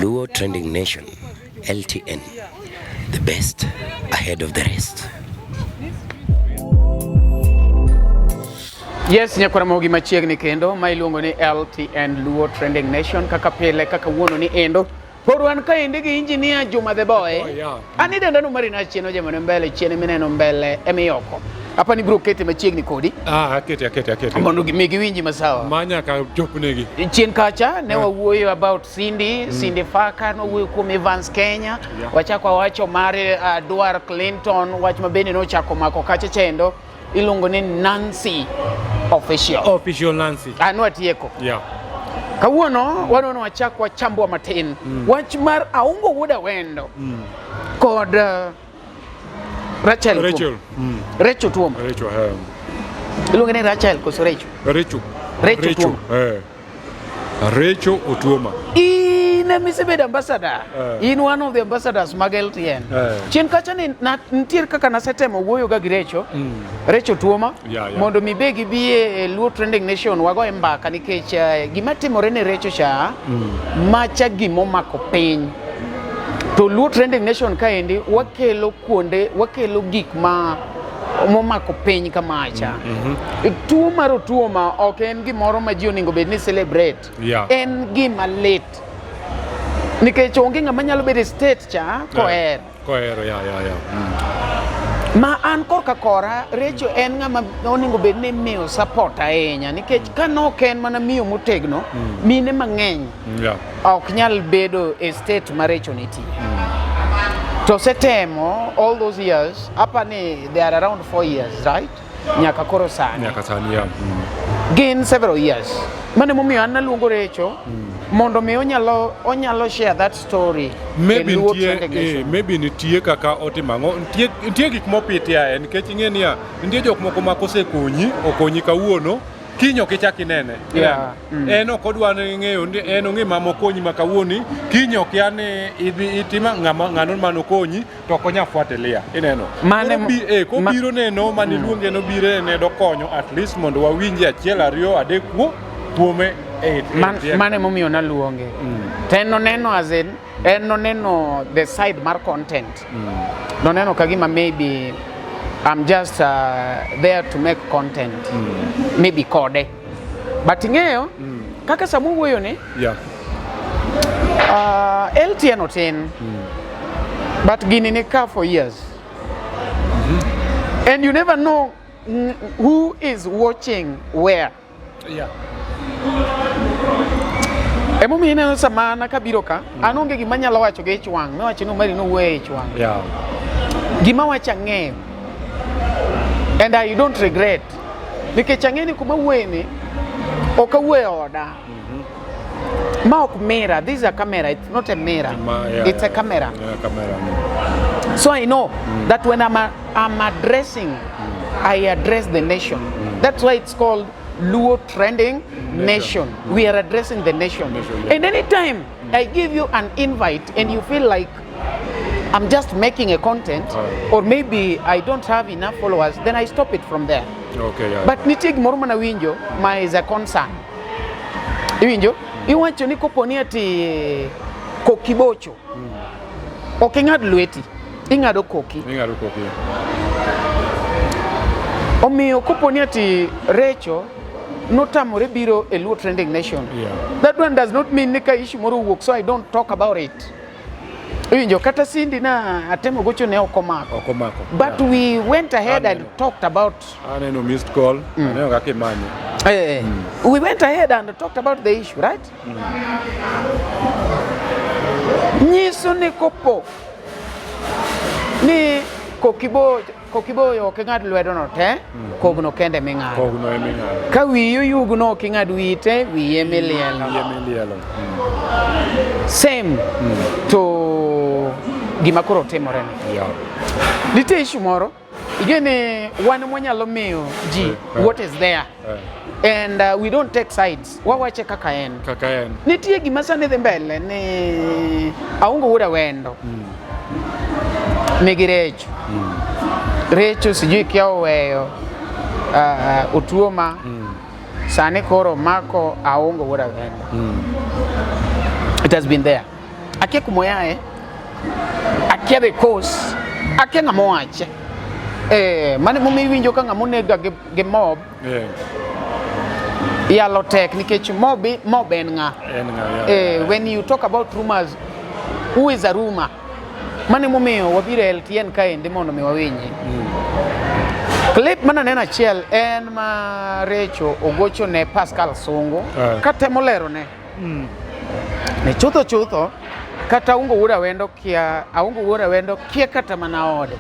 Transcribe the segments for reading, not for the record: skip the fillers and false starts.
Luo Trending Nation, LTN, the best ahead of the rest. Yes, nyakwara mogi machiegni kendo ma iluongo ni LTN Luo Trending Nation kaka pile kaka wuono ni endo. Pod wan kaendi gi engineer Juma the Boy. Oh, yeah. An idenda no marina chien ojemone mbele chien mineno mbele emiyoko. Apa ni biro kete machiegni kodi Ah, akete, akete, akete. mondo mi giwinji masawa. Ma nyaka chopnegi. Chien kacha ne wawuoyo about Cindy, Cindy Faka, nowuoyo kuom Evans Kenya, wachako wawacho mar Dwar Clinton, wach ma bende nochako mako kacha chendo iluongo ni Nancy Official. Official Nancy. Ah, nwatieko. Yeah. Kawuono wadwaro ni wachak wachambwa matin wach mar Aungo Wuod Awendo kod Rachel Tuoma. Rachel. Rachel Tuoma. Rachel. Eh. Iluonge ni Rachel koso Rachel? Rachel. Rachel Tuoma. Eh. Rachel Otuoma. In ema isebedo ambassador. Eh. In one of the ambassadors mag LTN. Eh. Chien kacha ni nitie kaka nasetemo wuoyo ga gi Recho. Recho Tuoma. Yeah. Mondo mi be gibi e Luo Trending Nation wagoye mbaka nikech gima timore ne Recho cha macha gimomako piny. To Luo Trending Nation kaendi wakelo kuonde wakelo gik ma momako piny kamacha. Tuo mar Otuoma ok en gimoro ma ji onego bed ni celebrate. En gima lit. Nikech onge ng'ama nyalo bedo e state cha kohero. Kohero, ya. Ma an korka kora, Recho en ng'ama onego bed ni imiyo support ahinya nikech ka nok en mana miyo motegno, mine mang'eny ok nyal bedo e state ma Recho nitie. To osetemo all those years, apa ni they are around 4 years, right? Nyaka koro sani. Nyaka sani, yeah. Gin several years. Mano emomiyo an naluongo Recho mondo mi onyalo share that story Maybe e Luo nitie, Trending Nation. Maybe nitie kaka otimo ang'o. Nitie gik mopiti ae nikech ing'e niya, nitie jok moko ma kosekonyi, okonyi kawuono, kiny ok ichak inene. En ok odwa ni ng'eyo ni en ong'e mama okonyi ma kawuoni, kiny ok ya ni idhi itima ng'ama ng'ano manokonyi to ok onya fuatilia. Ineno. Mane Koro kobiro neno mane iluonge nobiro ne dokonyo at least mondo wawinje achiel ariyo adek kuome e Mane momiyo naluonge. To en noneno as in, en noneno the side mar content. Noneno ka gima maybe I'm just there to make content. Maybe kode. But ing'eyo, kaka sama wuoyo ni, LTN otin. But gini ni ka for years. And you never know who is watching where. Emomiyo ineno sama an kabiro ka, an onge gima anyalo wacho gi ich wang', miwacho ni Omari nowuoyo e ich wang'. Gima wacho ang'eyo. And I don't regret. Nikech ang'eyo ni kuma awuoye ni, ok awuoyo e oda. Ma ok mirror, this is a camera, it's not a mirror. It's a camera. Yeah, camera. So I know that when I'm addressing, I address the nation. That's why it's called Luo Trending Nation. We are addressing the nation. Nation, yeah. And anytime I give you an invite and you feel like I'm just making a content, or maybe I don't have enough followers, then I stop it from there. Okay, yeah. But nitie gimoro mana winjo ma is a concern. Iwinjo? Iwacho ni kopo ni ati koki bocho. Ok ing'ad lweti, ing'ado koki. Ing'ado koki. Omiyo kopo ni ati Recho notamore biro e Luo Trending Nation. That one does not mean ni ka issue moro owuok, so I don't talk about it. Iwinjo, kata Cindy na atemo gocho ne ok omako. Ok omako. But we went ahead and talked about Aneno missed call, aneno kaka imanye. We went ahead and talked about the issue, right? Nyiso ni kopo ni kokiboyo ok ing'ad lwedo no te, kogno kende ming'ado. Kogno ema ing'ado. Ka wiyi oyugno ok ing'ad wiyi te, wiyi ema ilielo. Wiyi ema ilielo. Same to gima koro timore ni. Nitie issue moro, ing'e ni wan mwanyalo miyo ji what is there. And we don't take sides. Wawache kaka en. Kaka en. Nitie gima sani dhi mbele ni Aungo Wuod Awendo. Nigi Recho. Recho sijui kia oweyo Otuoma. Sani koro mako Aungo Wuod Awendo. It has been there. Akia kumoyae, akia the cause, akia ng'ama owache. Eh, mano emomiyo iwinjo ka ng'ama onega gi mob yalo tek nikech mob en ng'a? En ng'a, yeah. When you talk about rumors, who is a rumor? Mano emomiyo wabiro e LTN kaendi mondo mi wawinji. Clip mananeno achiel en ma Recho ogocho ne Pascal Sungu katemo lerone ni chutho chutho kata Aungo Wuod Awendo kia, Aungo Wuod Awendo kia kata mana ode.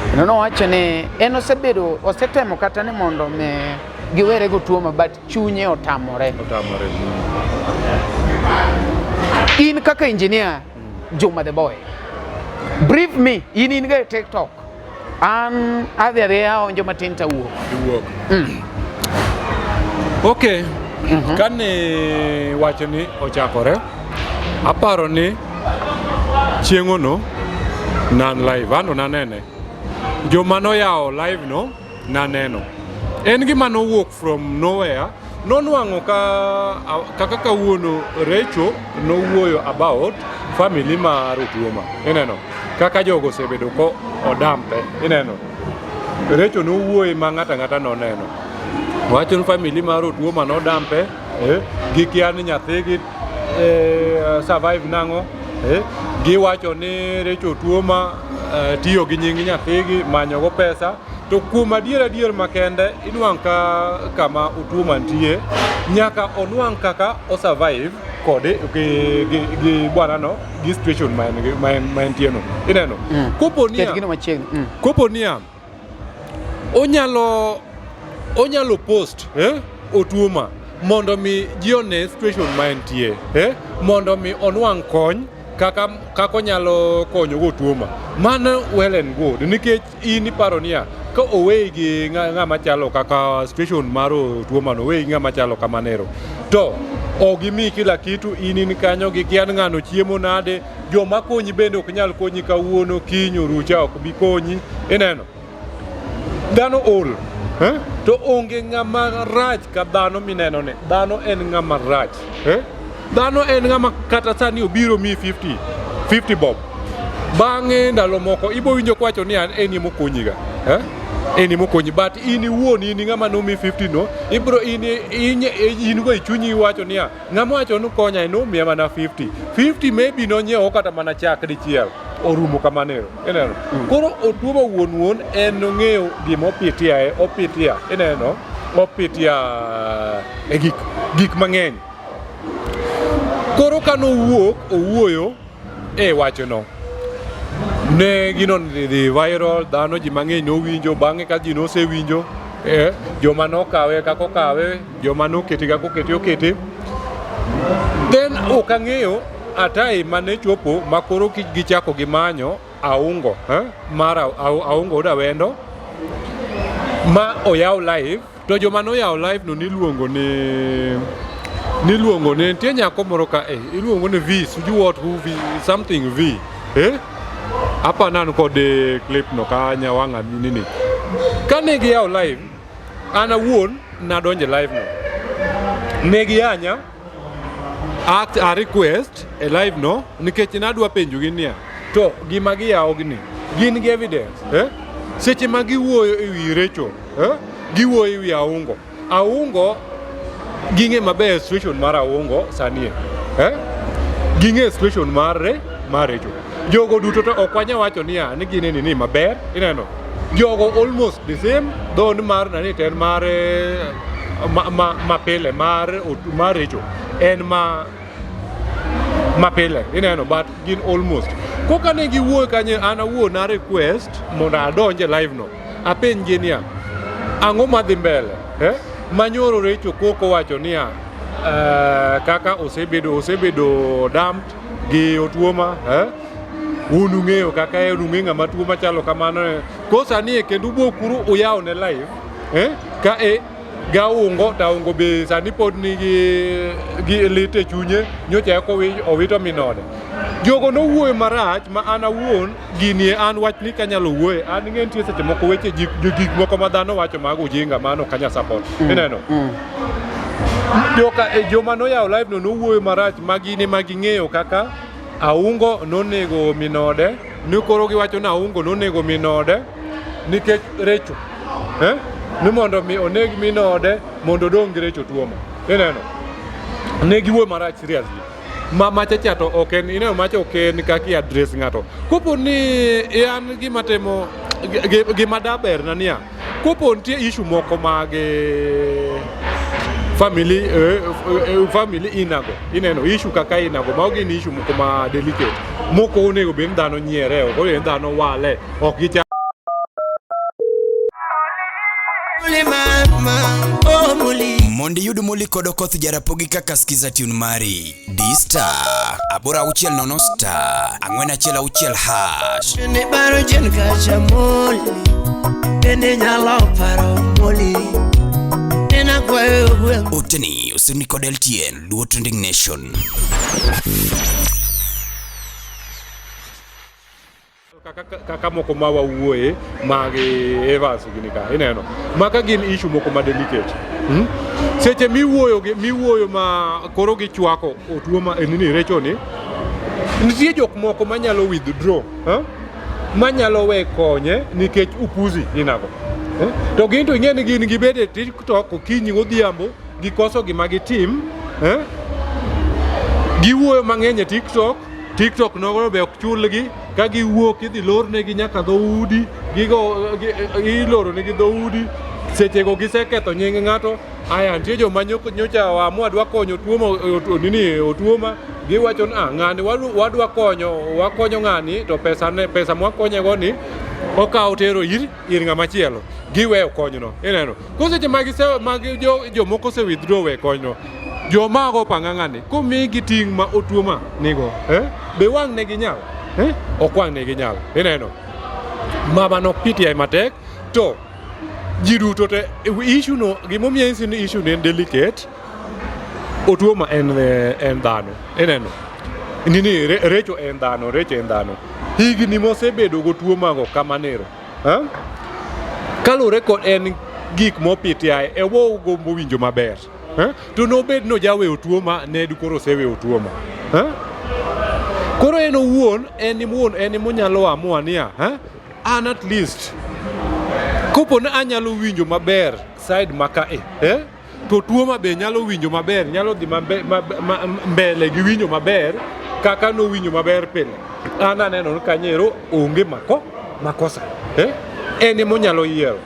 Kendo nowacho ni en osebedo osetemo kata ni mondo mi giwere go tuoma but chunye otamore. Otamore. In kaka engineer Juma the boy, brief me, in ga e TikTok. An adhi adhiya aonjo matin tawuok. Iwuok. Okay. Kane wachni ochakore, aparo ni chieng'ono nan live, anto nanene. Joma noyawo live no naneno. En gima nowuok from nowhere, nonwang'o ka kaka kawuono Recho nowuoyo about family mar Otuoma. Ineno? Kaka jogo osebedo ko odampe. Ineno? Recho nowuoye ma ng'ato ang'ata noneno. Wacho ni family mar Otuoma nodampe, gikia ni nyathigi survive nang'o, giwacho ni Recho Otuoma tiyo gi nying nyathigi manyogo pesa. To kuom adier adier makende inwang' ka kama Otuoma nitie nyaka onwang' kaka o survive kode gi bwana no gi situation ma en ma entie no. Ineno? Kopo niya, Ket gino machiegni. Kopo niya onyalo post Otuoma mondo mi ji one situation ma entie, mondo mi onwang' kony kaka onyalo konyo go Otuoma. Mano well and good nikech in iparo niya ka oweyi gi ng'ama chalo kaka situation mar Otuoma no, oweyi gi ng'ama chalo kamanero to ok gimiyi kila kitu, in kanyo gikia ni ng'ano chiemo nade, joma konyi bende ok nyal konyi kawuono, kiny orucha ok bi konyi. Ineno? Dhano ol, eh? To onge ng'ama rach ka dhano mineno ni. Dhano en ng'ama rach, eh? Dhano en ng'ama kata sani obiro miyi 50 bob. Bang'e ndalo moko ibo winjo kowacho ni an en ema okonyiga, eh? En ema okonyi but in iwuon in ng'ama nomi 50 no ibro in go e chunyi iwacho niya ng'ama wacho ni konya en nomiya mana 50 50 maybe nonyiewo kata mana chak dichiel orumo kamano ero. Ineno? Koro Otuoma wuon wuon en ong'eyo gima opitia e opitia, ineno? Opitia e gik mang'eny. Koro kanowuok owuoyo e wachno, ne gino dhi viral, dhano ji mang'eny nowinjo, bang'e ka ji nosewinjo, joma nokawe kaka okawe, joma nokete kaka okete okete. Then ok ang'eyo atai mane chopo ma koro gichako gimanyo Aungo, mar Aungo Wuod Awendo ma oyaw live, to joma noyawo live no niluongo ni nitie nyako moro ka iluongo ni V, sijui what who V something V, apa nan kod clip no ka wang'a nini. Kane giyawo live, an awuon nadonjo e live no, ne giyanya act a request e live no nikech nadwa penjogi niya to gima giyawo ni gin gi evidence, Seche ma giwuoyo e wi Recho, giwuoyo e wi Aungo. Aungo ging'e maber situation mar Aungo sani, Ging'e situation mar Recho. Jogo duto to ok wanya wacho niya ni gin ni maber, ineno? Jogo almost the same, though ni mar nani to en mar ma pile mar Recho en ma mapile, ineno, but gin almost. Koka ne giwuoyo kanyo, an awuon na request mondo adonj e live no apenj gi niya ang'o madhi mbele, Manyoro Recho koko wacho niya kaka osebedo dumped gi Otuoma, Un ung'eyo kaka en ung'e ng'ama tuo machalo kamano, Koro sani e kendo ubo kuru uyawo ne live, Ka gaungo to Aungo be sani pod nigi gi lit e chunye nyocha eko owito min ode. Jogo nowuoyo marach ma an awuon gini an wach ni kanyalo wuoye an ing'e nitie seche moko weche gik moko ma dhano wacho mag ujinga mano ok anyal support. Ineno? Joka joma noyawo live no nowuoyo marach ma gin ema ging'eyo kaka Aungo nonego minode ni koro giwacho ni Aungo nonego minode nikech Recho eh? Ni mondo mi oneg minode mondo odong' gi Recho tuomo. Ineno? Ne giwuoyo marach seriously. Ma macha cha to ok en ineno macha ok en kaka i address ng'ato. Kopo ni an gima timo gima daberna niya kopo nitie issue moko mag family family inago ineno issue kaka inago mago gin issue moko ma delicate moko onego bed ni dhano nyiere ok onego ni dhano wale ok gicha Mondo iyud moli kod Okoth Jarapogi kaka skiza tune mari, D star 860 star 416 hash. Ne baro chien kacha moli, bende nyalo paro moli. Nena kwayo gweng' Oteni osirni kod LTN Luo Trending Nation. Kaka, kaka moko ma wawuoye mag Evans gini ka ineno maka gin issue moko ma delicate hmm? Seche miwuoyo gi miwuoyo ma koro gichwako otuo ma nini recho ni nitie jok moko manyalo withdraw huh? Manyalo we konye nikech upuzi inago eh? To gin to ing'e ni gin gibet e TikTok okinyi godhiambo gikoso gima gitim eh? Giwuoyo mang'eny e TikTok TikTok nogo be ok chulgi ka giwuok idhi lornegi nyaka dhoudi gigo iloro negi dhoudi sechego giseketho nying ng'ato aya nitie joma nyocha oamua dwa konyo tuoma nini otuoma giwacho ni ah ng'ani wadwa konyo wakonyo ng'ani to pesa ne pesa mwakonyego ni okawo tero ir ir ng'ama chielo giweyo konyno ineno koro seche ma gise mag jomoko ose withdraw we konyno joma go pang'ang'ani komigi ting' ma otuoma nigo eh? Be wang' ne ginyal eh? Ok wang' ne ginyal ineno mama nok PTI matek to ji duto te issue no gimomiyo anyisi ni issue ne en delicate otuoma en en dhano ineno nini Recho en dhano Recho en dhano higni mosebedo go tuo mago kamanero eh? Kaluwore kod en gik mopitiae e wo gombo winjo maber eh? To nobed no jaweyo tuo ma ne koro oseweyo tuo ma eh? Koro en owuon en owuon en emonyalo amua niya eh? An at least kopo ni anyalo winjo maber side ma kae eh? To tuo ma be nyalo winjo maber nyalo dhi mbele gi winjo maber kaka nowinjo maber pile an aneno ni kanyero onge mako makosa eh? En emonyalo yiero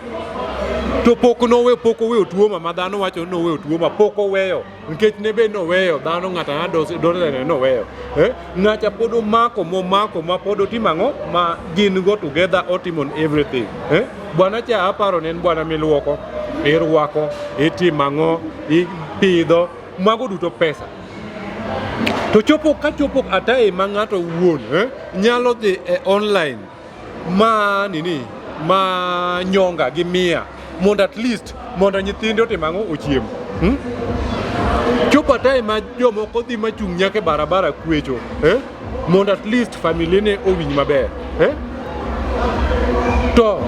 to pok nowe pok oweyo tuo ma dhano wacho ni noweyo tuo ma pok oweyo nikech ne be noweyo dhano ng'ato ang'ata dosene noweyo eh? Ng'acha pod omako momako ma pod otimo ang'o ma gin go together otimo everything eh? Bwana cha aparo ne en bwana miluoko irwako itimo ang'o ipidho mago duto pesa to chopo ka chopo atae ma ng'ato wuon eh? Nyalo dhi e online ma nini ma nyonga gi mia mondo at least mondo nyithinde otim ang'o ochiem hmm? Chopo atae ma jomoko dhi machung' nyaka e barabara kwecho eh? Mondo at least family ne owinj maber eh? To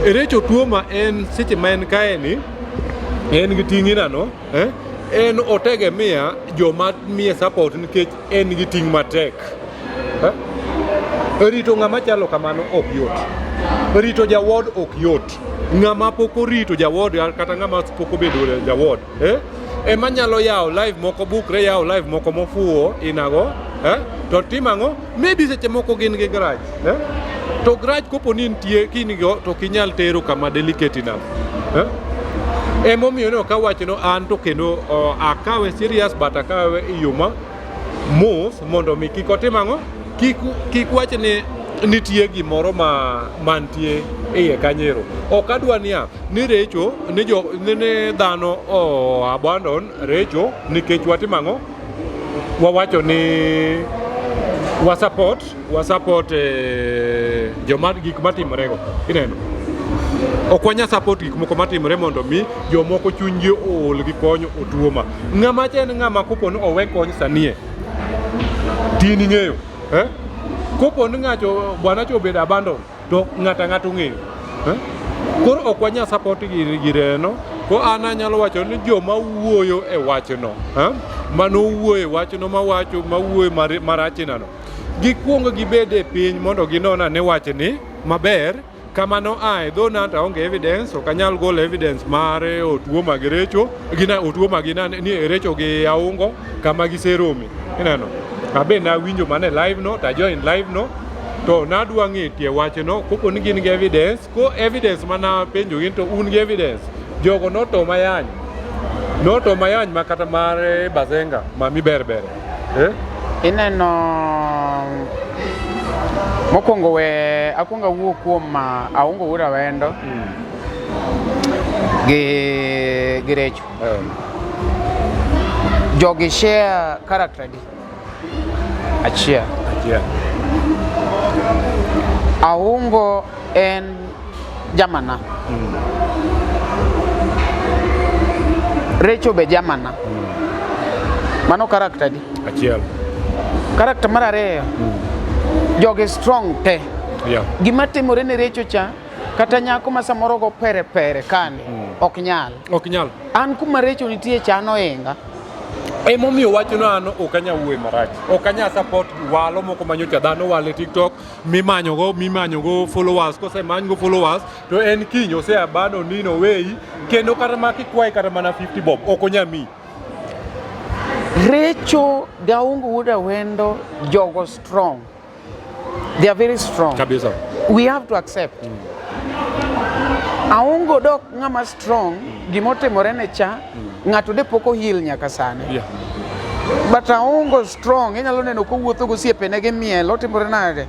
Recho tuo ma en seche ma en kae ni en gi ting' inano eh? En otegemea joma miye support nikech en gi ting' matek eh? Rito ng'ama chalo kamano ok yot. Rito jawod ok yot. Ng'ama pok orito jawod kata ng'ama pok obedo jawod eh? Ema nyalo yawo live moko bukre yawo live moko mofuwo inago eh? To tim ang'o maybe seche moko gin gi grudge eh? To grudge kopo ni nitie kin go to ok inyal tero kama delicate enough eh? Emomiyo ne ok awach no an to kendo akawe serious but akawe e yo ma mos mondo mi kik otim ang'o kik kik wach ni nitie gimoro ma mantie iye kanyero ok adwa niya ni Recho ni jo ni, ni dhano o abandon Recho nikech watimo ang'o wawacho ni wa support wa support joma gik matimorego ineno ok wanya support gik moko matimore mondo mi jomoko chunygi ool gi konyo otuoma ng'ama cha en ng'ama kopo ni owe kony sanie tin ing'eyo eh? Kopo ni ng'ato bwana cha obedo abandon to ng'ato ang'ata ong'eyo eh? Koro ok wanya support gireno. Ko an anyalo wacho ni joma wuoyo e wachno, eh? Manowuoyo e wachno mawacho mawuoyo marachinano, gikwongo gibed e piny mondo ginon ane wachni maber. Kamano ae dho na to aonge evidence, ok anyal golo evidence mare otuoma gi Recho, gina otuoma gi ni Recho gi Aungo kama giserome. Ineno? Abe nawinjo mana e live no, to a join live no, to nadwa ng'e tie wachno kopo ni gin gi evidence, ko evidence mana penjo gin to un gi evidence. Jogo notoma yany. Notoma yany ma kata mar Bazenga ma miberbere. Eh? Ineno mokwongo we akwongo awuo kuom Aungo Wuod Awendo gi Recho. Jogi share character di achiel. Achiel. Aungo en jamana. Recho be jamana. Mano character di. Achiel. Character mar ariyo. Jogi strong te. Gima timore ne Recho cha kata nyako ma samoro go pere pere kani ok nyal. Ok nyal. An kuma Recho nitie cha an oinga. Emomiyo wachno an ok anyal wuoye marach. Ok anyal support walo moko manyocha dhano walo e TikTok mimanyogo followers, kosemanygo followers to en kiny ose abandon ni noweyi kendo kata ma kikwaye kata mana 50 bob ok onyal miyi. Recho gi Aungo Wuod Awendo jogo strong. They are very strong. Kabisa. We have to accept. Aungo dok ng'ama strong, gimotimore ne cha, ng'ato de pok ohil nyaka sani. But Aungo strong, inyalo neno kowuotho gosiepene gi miel, otimore nade?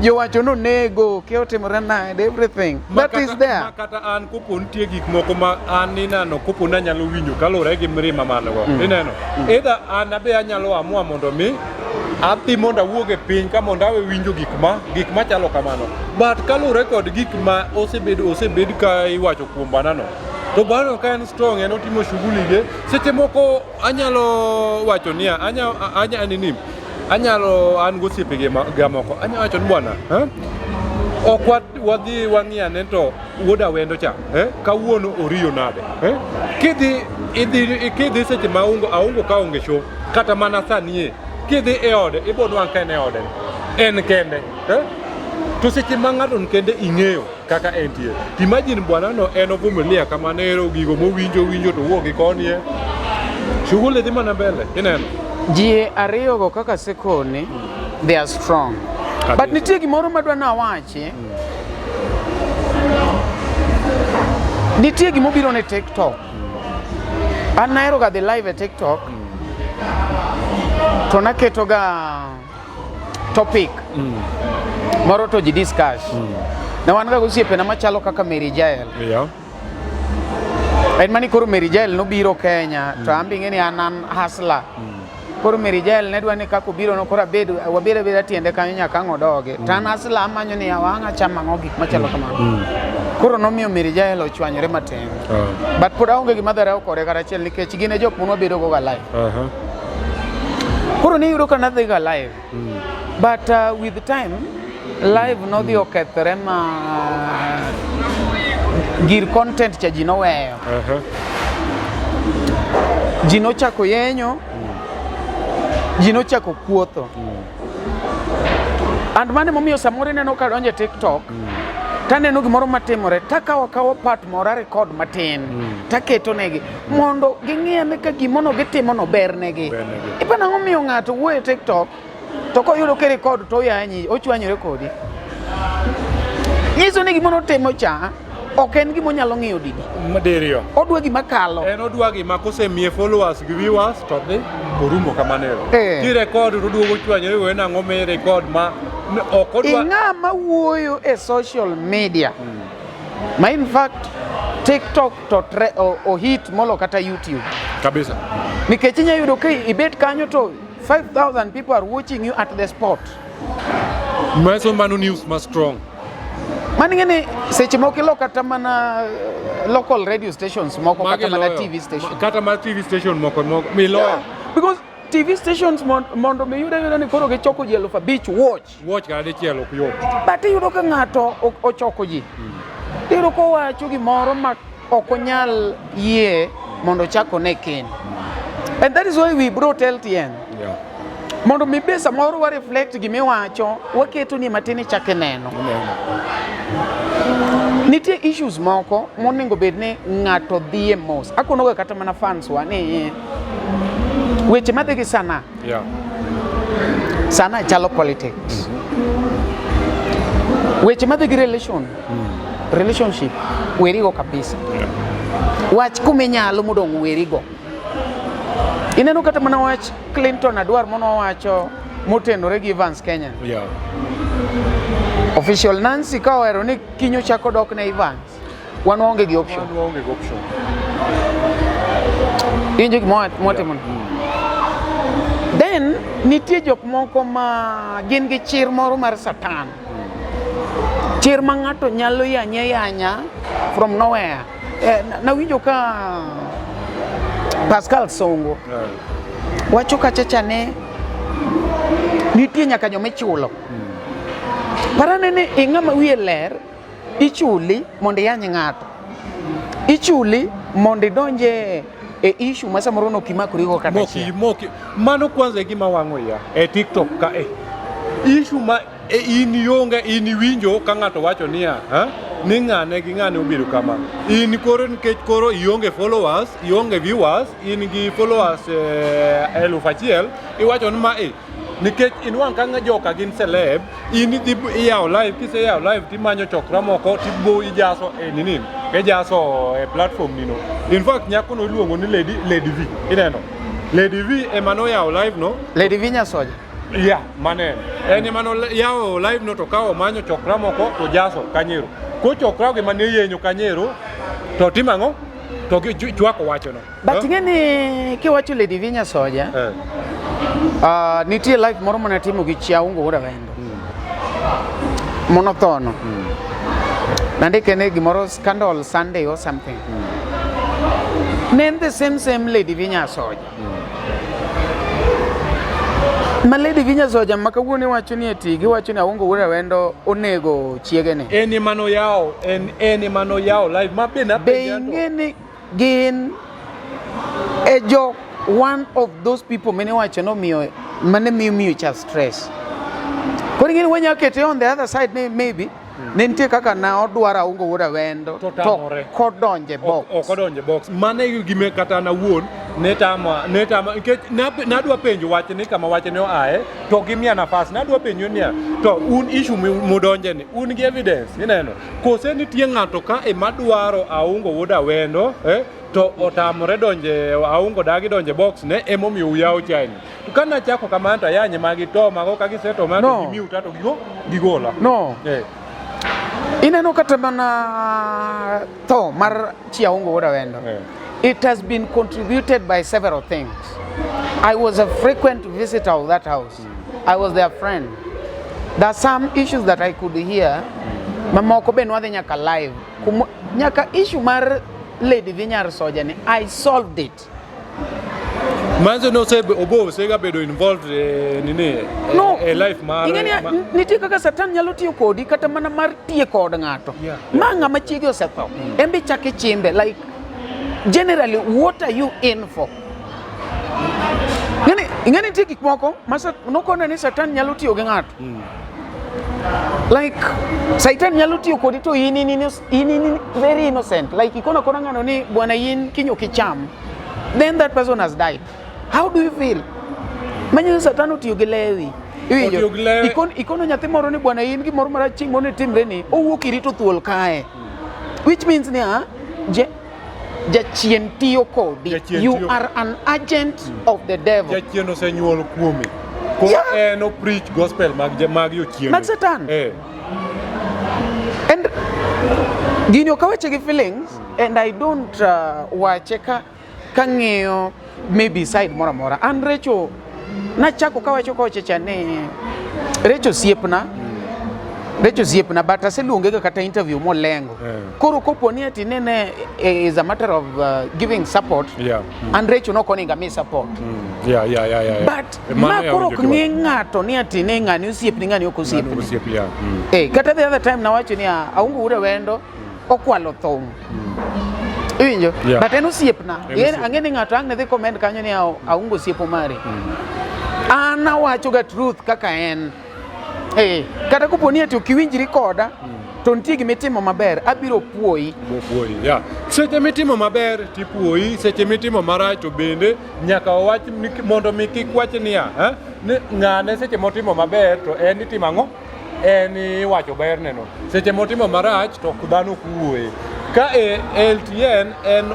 Jowacho nonego, ke otimore nade, everything. That is there. Ma kata an kopo nitie gik moko ma an ineno kopo ni anyalo winjo kaluwore gi mirima ma an go. Ineno? Either an abe anyalo amua mondo mi adhi mondo awuog e piny ka mondo awe winjo gik machalo kamano. But kaluwore kod gik ma osebed ka iwacho kuom banano, to banano ka en strong, en otimo shughuli ge, seche moko anyalo wacho niya, anya nini, anyalo an gosiepege ga moko, anyalo wacho ni bwana, eh? Ok wadhi wang'i ane to Wuod Awendo cha, eh? Kawuono oriyo nade, eh? Kidhi idhi kidhi seche ma Aungo ka onge show kata mana sani e kidhi e ode ibo nwang' ka en e ode en kende, eh? To seche ma ng'ato ni kende ing'eyo kaka entie. Imagine bwana no en ovumilia kamano ero gigo mowinjo winjo to wuok gi koni e shughuli dhi mana mbele ineno. Ji ariyogo kaka sekoni, they are strong. Kabisa. But nitie gimoro madwa nawachi. Nitie gimobiro ne TikTok. An nahero ga dhi live e TikTok. To naketo ga topic moro to ji discuss. Ne wan ga gosiepena machalo kaka Mary Jael. En mani koro Mary Jael nobiro Kenya to an be ing'e ni an hustler. Koro Mary Jael ne dwa ni kaka obiro no koro abed wabed abeda tiende kanyo nyaka ang' odogi. To an hustler amanyo ni yawa ang' acham ang'o gik machalo kamano. Koro nomiyo Mary Jael ochwanyore matin. But pod aonge gima dharau kode kata achiel nikech gin e jok manwabedo go ga live. Koro niyudo ka nadhi ga live. But with time live nodhi okethore ma gir content cha ji noweyo. Ji nochako yenyo, ji nochako kuotho. And mano emomiyo samoro ineno ka donjo e TikTok, taneno gimoro matimore, takawo akawa part moro a record matin, taketo negi mondo ging'i ane ka gimono gitimono ber negi. Ber negi. Ipa nang'o miyo ng'ato wuoyo e TikTok to koyudo ka record to oyanyi, ochwanyore kodi. Nyiso ni gimono timo cha ok en gima onyalo ng'iyo didi. Diriyo. Odwa gima kalo. En odwa gima kosemiye followers gi viewers to dhi orumo kamano ero. Ki record to oduogo chwanyore we nang'o mi record ma ok odwa. Ing'ama wuoyo e social media. Ma in fact TikTok to ohit molo kata YouTube. Kabisa. Nikech inya yudo ka ibet kanyo to 5000 people are watching you at the spot. Maso mano news ma strong. Mano ing'e ni seche moko ilo kata mana local radio stations moko kata mana TV station. Kata mana TV station moko moko miloyo. Yeah, because TV stations mondo mi yude yudo ni koro gichoko ji 5000 watch. Watch kata dichiel ok yot. But iyudo ka ng'ato ochoko ji. Iyudo kowacho gimoro ma ok onyal yie mondo ochak one kendo. And that is why we brought LTN. Mondo mi be samoro wa reflect gimiwacho, waketo ni matin ichak ineno. Nitie issues moko monego bed ni ng'ato dhiye mos. Akonoga kata mana fans wa ni weche madhi gi sana sana chalo politics. Weche madhi gi relationship werigo kabisa. Wach kuminyalo modong' werigo. Ineno kata mana wach Clinton Adwar monowacho motenore gi Evans Kenya. Official Nancy ka ohero ni kiny ochako dok ne Evans, wan waonge gi option. Wan waonge gi option. Iwinjo gima watimo? Then nitie jok moko ma gin gi chir moro mar Satan. Chir ma ng'ato nyalo yanye yanya from nowhere. Nawinjo ka Pascal Songo wacho kacha cha ne nitie nyaka joma ichulo. Parane ni ing'ama wiye ler, ichuli mondo iyany ng'ato. Ichuli mondo idonje e issue ma samoro nok imakorigo kata Moki, achiel. moki. Mano kwanza e gima wang'o iya e TikTok ka e. Issue ma e in ionge in iwinjo ka ng'ato wacho niya, ha? Ni ng'ane gi ng'ane obedo kama. In koro nikech koro ionge followers, ionge viewers, in gi followers 1000, iwacho ni ma e nikech inwang' ka joka gin celeb, in idhi iyawo live, kiseyawo live timanyo chokra moko tibo ijaso e nini, ijaso e platform nino. In fact nyako no iluongo ni Lady V, ineno? Lady V ema noyawo live no. Lady V Nyasoja. Yeah, mane. En ema noyawo live no to ka omanyo chokra moko to jaso kanyero. Kochokra gi mane yenyo kanyero to timo ang'o? To gichwako wachono. But ing'e ni kiwacho Lady V Nyasoja, nitie live moro mane atimo gi Chiaungo Wuod Awendo. Monothono. Nandike ni gimoro Scandal Sunday or something. Ne en the same Lady V Nyasoja. Ma Lady V Nyasoja ma kawuono iwacho ni eti giwacho ni Aungo Wuod Awendo onego chiegene. En ema noyawo, en ema noyawo live ma be Be napenje to. ing'e ni gin e jo one of those people mane wacho nomiyo mane miyo cha stress. Koro ing'e ni wanya kete on the other side ni maybe ne nitie kaka na odwaro Aungo Wuod Awendo To to tamore. kodonje box. Ok odonje box. Mano e gima kata an awuon ne tama, nikech nadwa penjo wachni kama wachni oaye to gimiya nafas. Nadwa penjo niya, to un issue mudonje ni, un gi evidence, ineno? Kose nitie ng'ato ka ema dwaro Aungo Wuod Awendo, to otamore donje, Aungo dagi donje box ne emomiyo uyawo chaini. To ka nachako kamano to ayanye ma gitoma go, ka gisetoma to No. gimiuta to gigola. No. Ineno kata mana tho mar Chiaungo Wuod Awendo. It has been contributed by several things. I was a frequent visitor of that house. I was their friend. There are some issues that I could hear. Mamoko be nwadhi nyaka live. Nyaka issue mar Lady V Nyasoja ni, I solved it. Manzo no se obo osega bedo involved nini No. e life mar Ing'e ni nitie kaka Satan nyalo tiyo kodi kata mana mar tiye kod ng'ato. Ma ng'ama chiege osetho. En be chake chimbe like generally what are you in for? Ing'e ni nitie gik moko ma nokone ni Satan nyalo tiyo gi ng'ato. Like Satan nyalo tiyo kodi to in very innocent. Like ikono kona ng'ano ni bwana in kinyo kicham. Then that person has died. How do you feel? Manyiso Satan otiyo gi lewi. Iwinjo? Otiyo gi lewi. Ikono nyathi moro ni bwana in gimoro marach chieng' moro ne timre ni owuok irito thuol kae. Which means ni jachien tiyo kodi. Jachien You tiyo. are an agent of the devil. Jachien osenyuol kuome. Koro en o preach gospel mag jochiende. Mag Satan. And gini ok awache gi feelings and I don't wache ka kang'iyo maybe side moro amora. An Recho nachako kawacho kocha cha ni Recho osiepna. Recho osiepna but aseluonge ga kata interview molengo. Koro kopo ni ati nene is a matter of giving support. An Recho nok onego ami support. But Mano ma ya koro winjo ok ng'i ng'ato ni ati ne ng'ani osiepni ng'ani ok osiepni. Ng'ani osiep, yeah. Kata the other time nawacho ni Aungo Wuod Awendo okwalo thum. Iwinjo? Yeah. But en osiepna. En En osiep. ang'e ni ng'ato ang' ne dhi comment kanyo ni aungo osiep Omari. An awacho ga truth kaka en. Eh, kata kopo ni ati ok iwinjri koda, to nitie gima itimo maber, abiro puoyi. Bopuoyi, yeah. Seche mitimo maber tipuoyi, seche mitimo marach to bende nyaka wawach mondo mi kik wach niya, eh, ni ng'ane seche motimo maber to en itimo ang'o? En iwacho berne no. Seche motimo marach to ok dhano ok wuoye. Ka e LTN en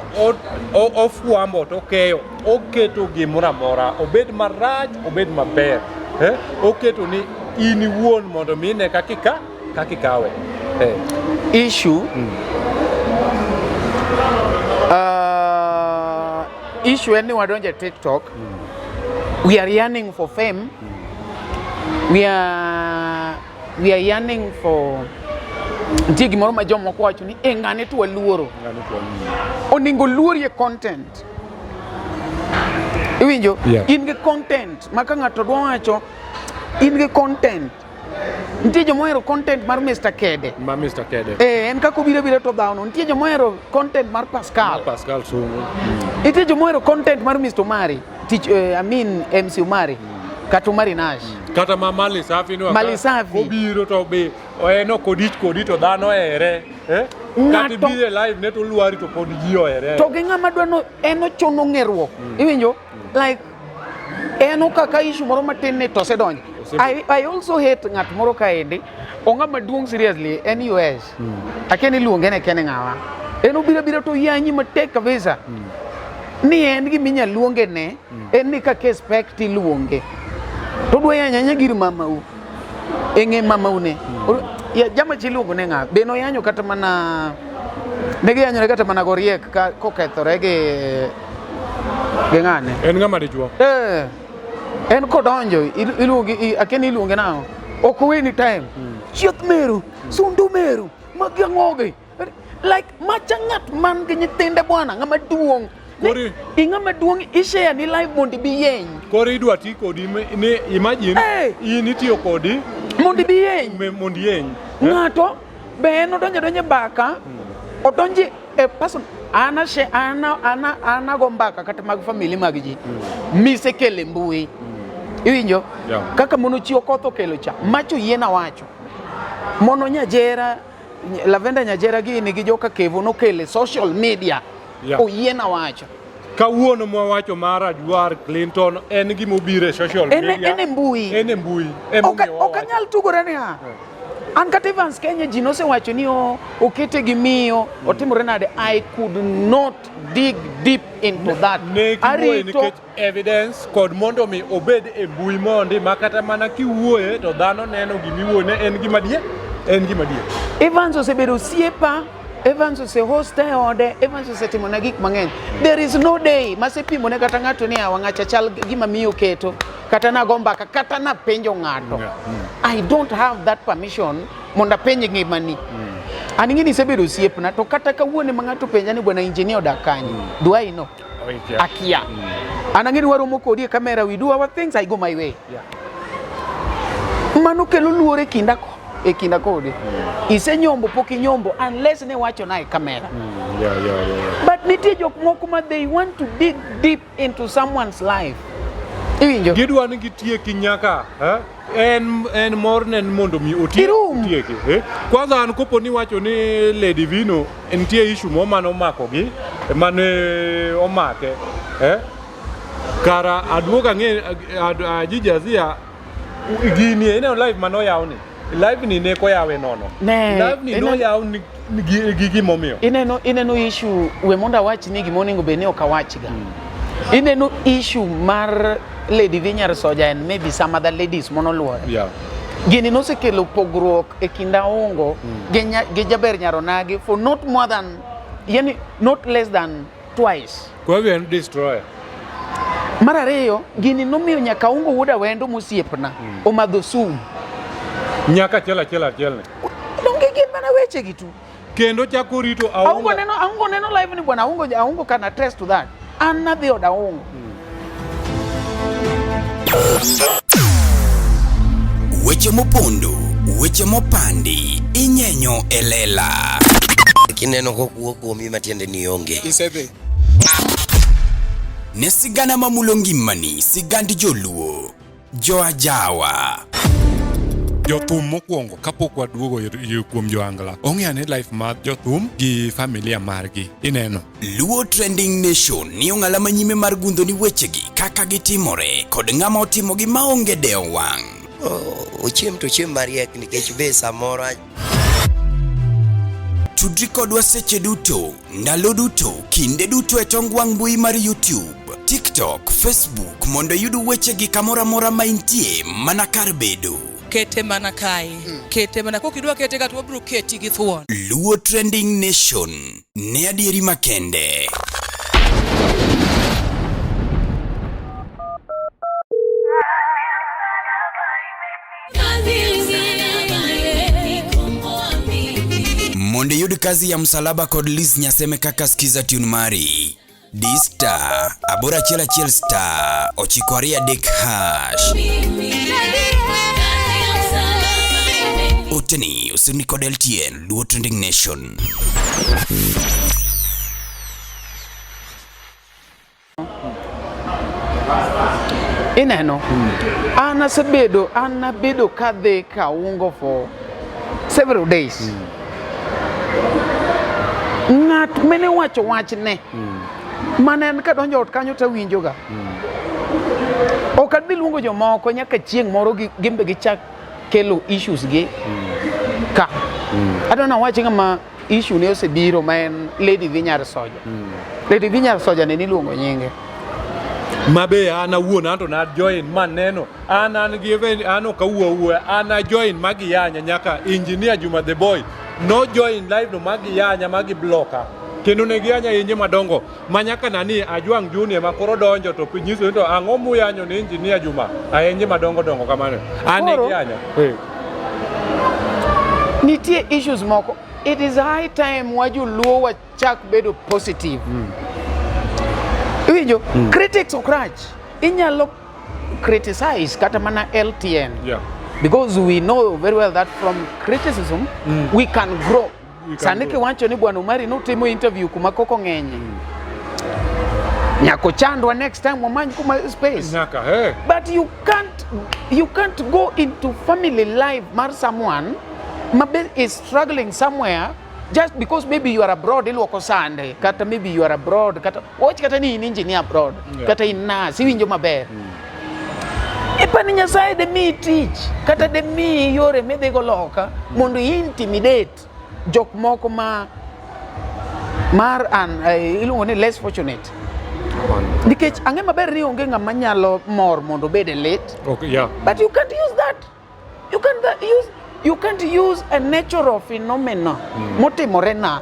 ofwambo to okeyo, oketo gimoro amora, obed marach, obed maber. Eh? Oketo ni in iwuon mondo mi ine kaka kaka ikawe. Eh. Issue issue en ni wadonjo e TikTok. We are yearning for fame. We are yearning for nitie gimoro ma jomoko wacho ni e ng'ane to waluoro. Ng'ane to waluoro. Onego luorie content. Iwinjo? Yeah. In gi content ma ka ng'ato dwa wacho in gi content. Nitie joma ohero content mar Mr. Kede. Ma Mr. Kede. Eh, en kaka obiro abira to dhawono. Nitie joma ohero content mar Pascal. Pascal Sumo. Nitie joma ohero content mar Mr. Omari. Tich, I mean MC Omari. Kata Omari Nash. Kata ma Mali Safi no. Mali Safi. Obiro to be en ok odich kodi to dhano ohere. Eh? Kata ibiro e live ne to lwari to pod ji ohere. To gi ng'ama dwa no en ochuno ng'eruok. Iwinjo? Like en okaka issue moro matin ni to osedonjo. I also hate ng'at moro kaendi. Ong'ama duong' seriously en US. Akia ni iluonge ni akia ni ng'awa. En obiro abira to oyanyi matek kabisa. Ni en gima inya luonge ne, en ni ka case pek tiluonge. To odwa yanyo anya gir mamau. E ng'e mamau ne. Ya, jama chi iluongo ne ng'a? Be noyanyo kata mana ne giyanyore kata mana goriek ka kokethore gi ng'ane. En ng'ama dichuo. Eh, en kodonjo iluonge akia ni iluonge nang'o. Ok oweni time. Chieth meru, sundu meru, magi ang'ogi. Like macha ng'at man gi nyithinde bwana, ng'ama duong'. Ing'ama duong' ishare ni live mondo ibi yeny. Koro idwa ti kodi ni imagine hey. In itiyo kodi mondo ibi yeny. Mondo iyeny. Ng'ato be en odonjo adonja e mbaka, odonjo e person ana she ana ana ana go mbaka kata mag family mag ji. Misekele mbui. Iwinjo? Yeah. Kaka mono chi Okoth okelo cha, macho yiena wacho. Mono Nyajera, Lavenda Nyajera gini gi joka Kevo nokele social media. Yeah. Oyiena wacho. Kawuono mwawacho mar Ajwar Clinton en gima obiro e social media. En e mbui. En e mbui. Ok anyal tugore niya. An kata Evans Kenya ji nosewacho ni okete gi miyo, otimore nade. I could not dig deep into that. Ne giwuoye nikech evidence kod mondo mi obed e mbui mondi ma kata mana kiwuoye to dhano neno gimiwuoye ne en gima dier. En gima dier. Evans osebedo osiepa, Evans osehosta e ode, Evans osetimona gik mang'eny. There is no day masepimone kata ng'ato ni awa ng'acha chal gima miyo keto, kata nago mbaka, kata napenjo ng'ato. I don't have that permission mondo apenj ngimani. An ing'e ni isebedo osiepna, to kata kawuono ma ng'ato penja ni bwana engineer odak kanye, do I know? Akia. An ang'e ni waromo kodi e camera, we do our things, I go my way. Mano kelo luor e kinda e kinda kodi. Isenyombo pok inyombo unless ne wacho na e camera. But nitie jok moko ma they want to dig deep into someone's life. Iwinjo? Gidwa ni gitieki nyaka en mor ne en mondo mi otieki. Kwanza an kopo ni wacho ni Lady Vino nitie issue mo mane omako gi mane omake kara aduoga ang'e Ajijazia gini ineno live mane oyaw ni live ni ne koyawe nono live ni noyaw ni gi gimomiyo ineno issue we mondo awach ni gima onego bed ni ok awachga. Ineno issue mar Lady V Nyar Soja and maybe some other ladies monoluore. Gini nosekelo pogruok e kind Aungo gi Jaber Nyaronagi for not more than, yani not less than twice. Kwa hivyo en destroyer. Mar ariyo, gini nomiyo nyaka Aungo wuod Awendo mosiepna omadho sum. Nyaka achiel achiel achiel ne. Donge gin mana weche gi tu. Kendo chako rito Aungo. Aungo neno live ni bwana Aungo can attest to that. An nadhi od Aungo. Weche mopondo, weche mopandi, inyenyo e lela. Kineno kokuo kuomi matiende ni onge. Isedhi. Ne sigana mamulo ngimani, sigand joluo, joajawa. Jothum mokwongo kapok waduogo kuom joangla ong'e ane life mar jothum gi familia margi ineno. Luo Trending Nation ni ong'ala manyime mar gundho ni wechegi kaka gitimore kod ng'ama otimogi maonge dewo wang'. Ochiem to ochiem mariek nikech be samoro Tudri kodwa seche duto, ndalo duto, kinde duto e tong wang' mbui mar YouTube, TikTok, Facebook mondo iyud wechegi kamoro amora ma intie mana kar bedo. Kete mana kae. Kete mana kok idwa kete ka to wabiro keti gi thuon. Luo Trending Nation ne adieri makende. Mondo iyud kazi ya msalaba kod Liz Nyaseme kaka skiza tune mari. D star 811 star 923 hash. Oteni osemi kod LTN Luo Trending Nation. Ineno, an asebedo an abedo kadhi kaungo for several days. Ng'at mane wacho wachne mane en kadonjo ot kanyo tawinjoga. Ok adhi luongo jomoko nyaka chieng' moro gin be gichak kelo issues gi ka. Adwa nawach ng'ama issue ne osebiro ma en Lady V Nyar Soja. Lady V Nyar Soja ne niluongo nyinge. Ma be an awuon anto na join maneno an an gi even an ok awuo awuoya an a join ma giyanya nyaka engineer Juma the boy no join live no ma giyanya ma gibloka kendo ne giyanya yenje madongo ma nyaka nani Ajwang' Junior ma koro donjo to nyiso ni to ang'o muyanyo ne engineer Juma ayenje madongo dongo kamano an ne giyanya. Nitie issues moko. It is high time wa joluo wachak bedo positive. Iwinjo? Critics ok rach. Inyalo criticize kata mana LTN. Because we know very well that from criticism we can grow. We can Sani grow. kiwacho ni Bwana Umari notimo interview kuma koko ng'enye. Nyako chandwa next time wamany kuma space. Nyaka, hey. But you can't go into family life mar someone maybe is struggling somewhere just because maybe you are abroad iluoko sande kata maybe you are abroad kata wach kata ni in engineer abroad kata in nurse iwinjo maber. Ipani Nyasaye de miyi tich kata de miyi yore midhigo loka mondo i intimidate jok moko ma mar an iluongo ni less fortunate. Nikech ang'e maber ni onge ng'ama nyalo mor mondo obed e lit. Okay, yeah. But you can't use that. You can't use you can't use a natural phenomena motimore na.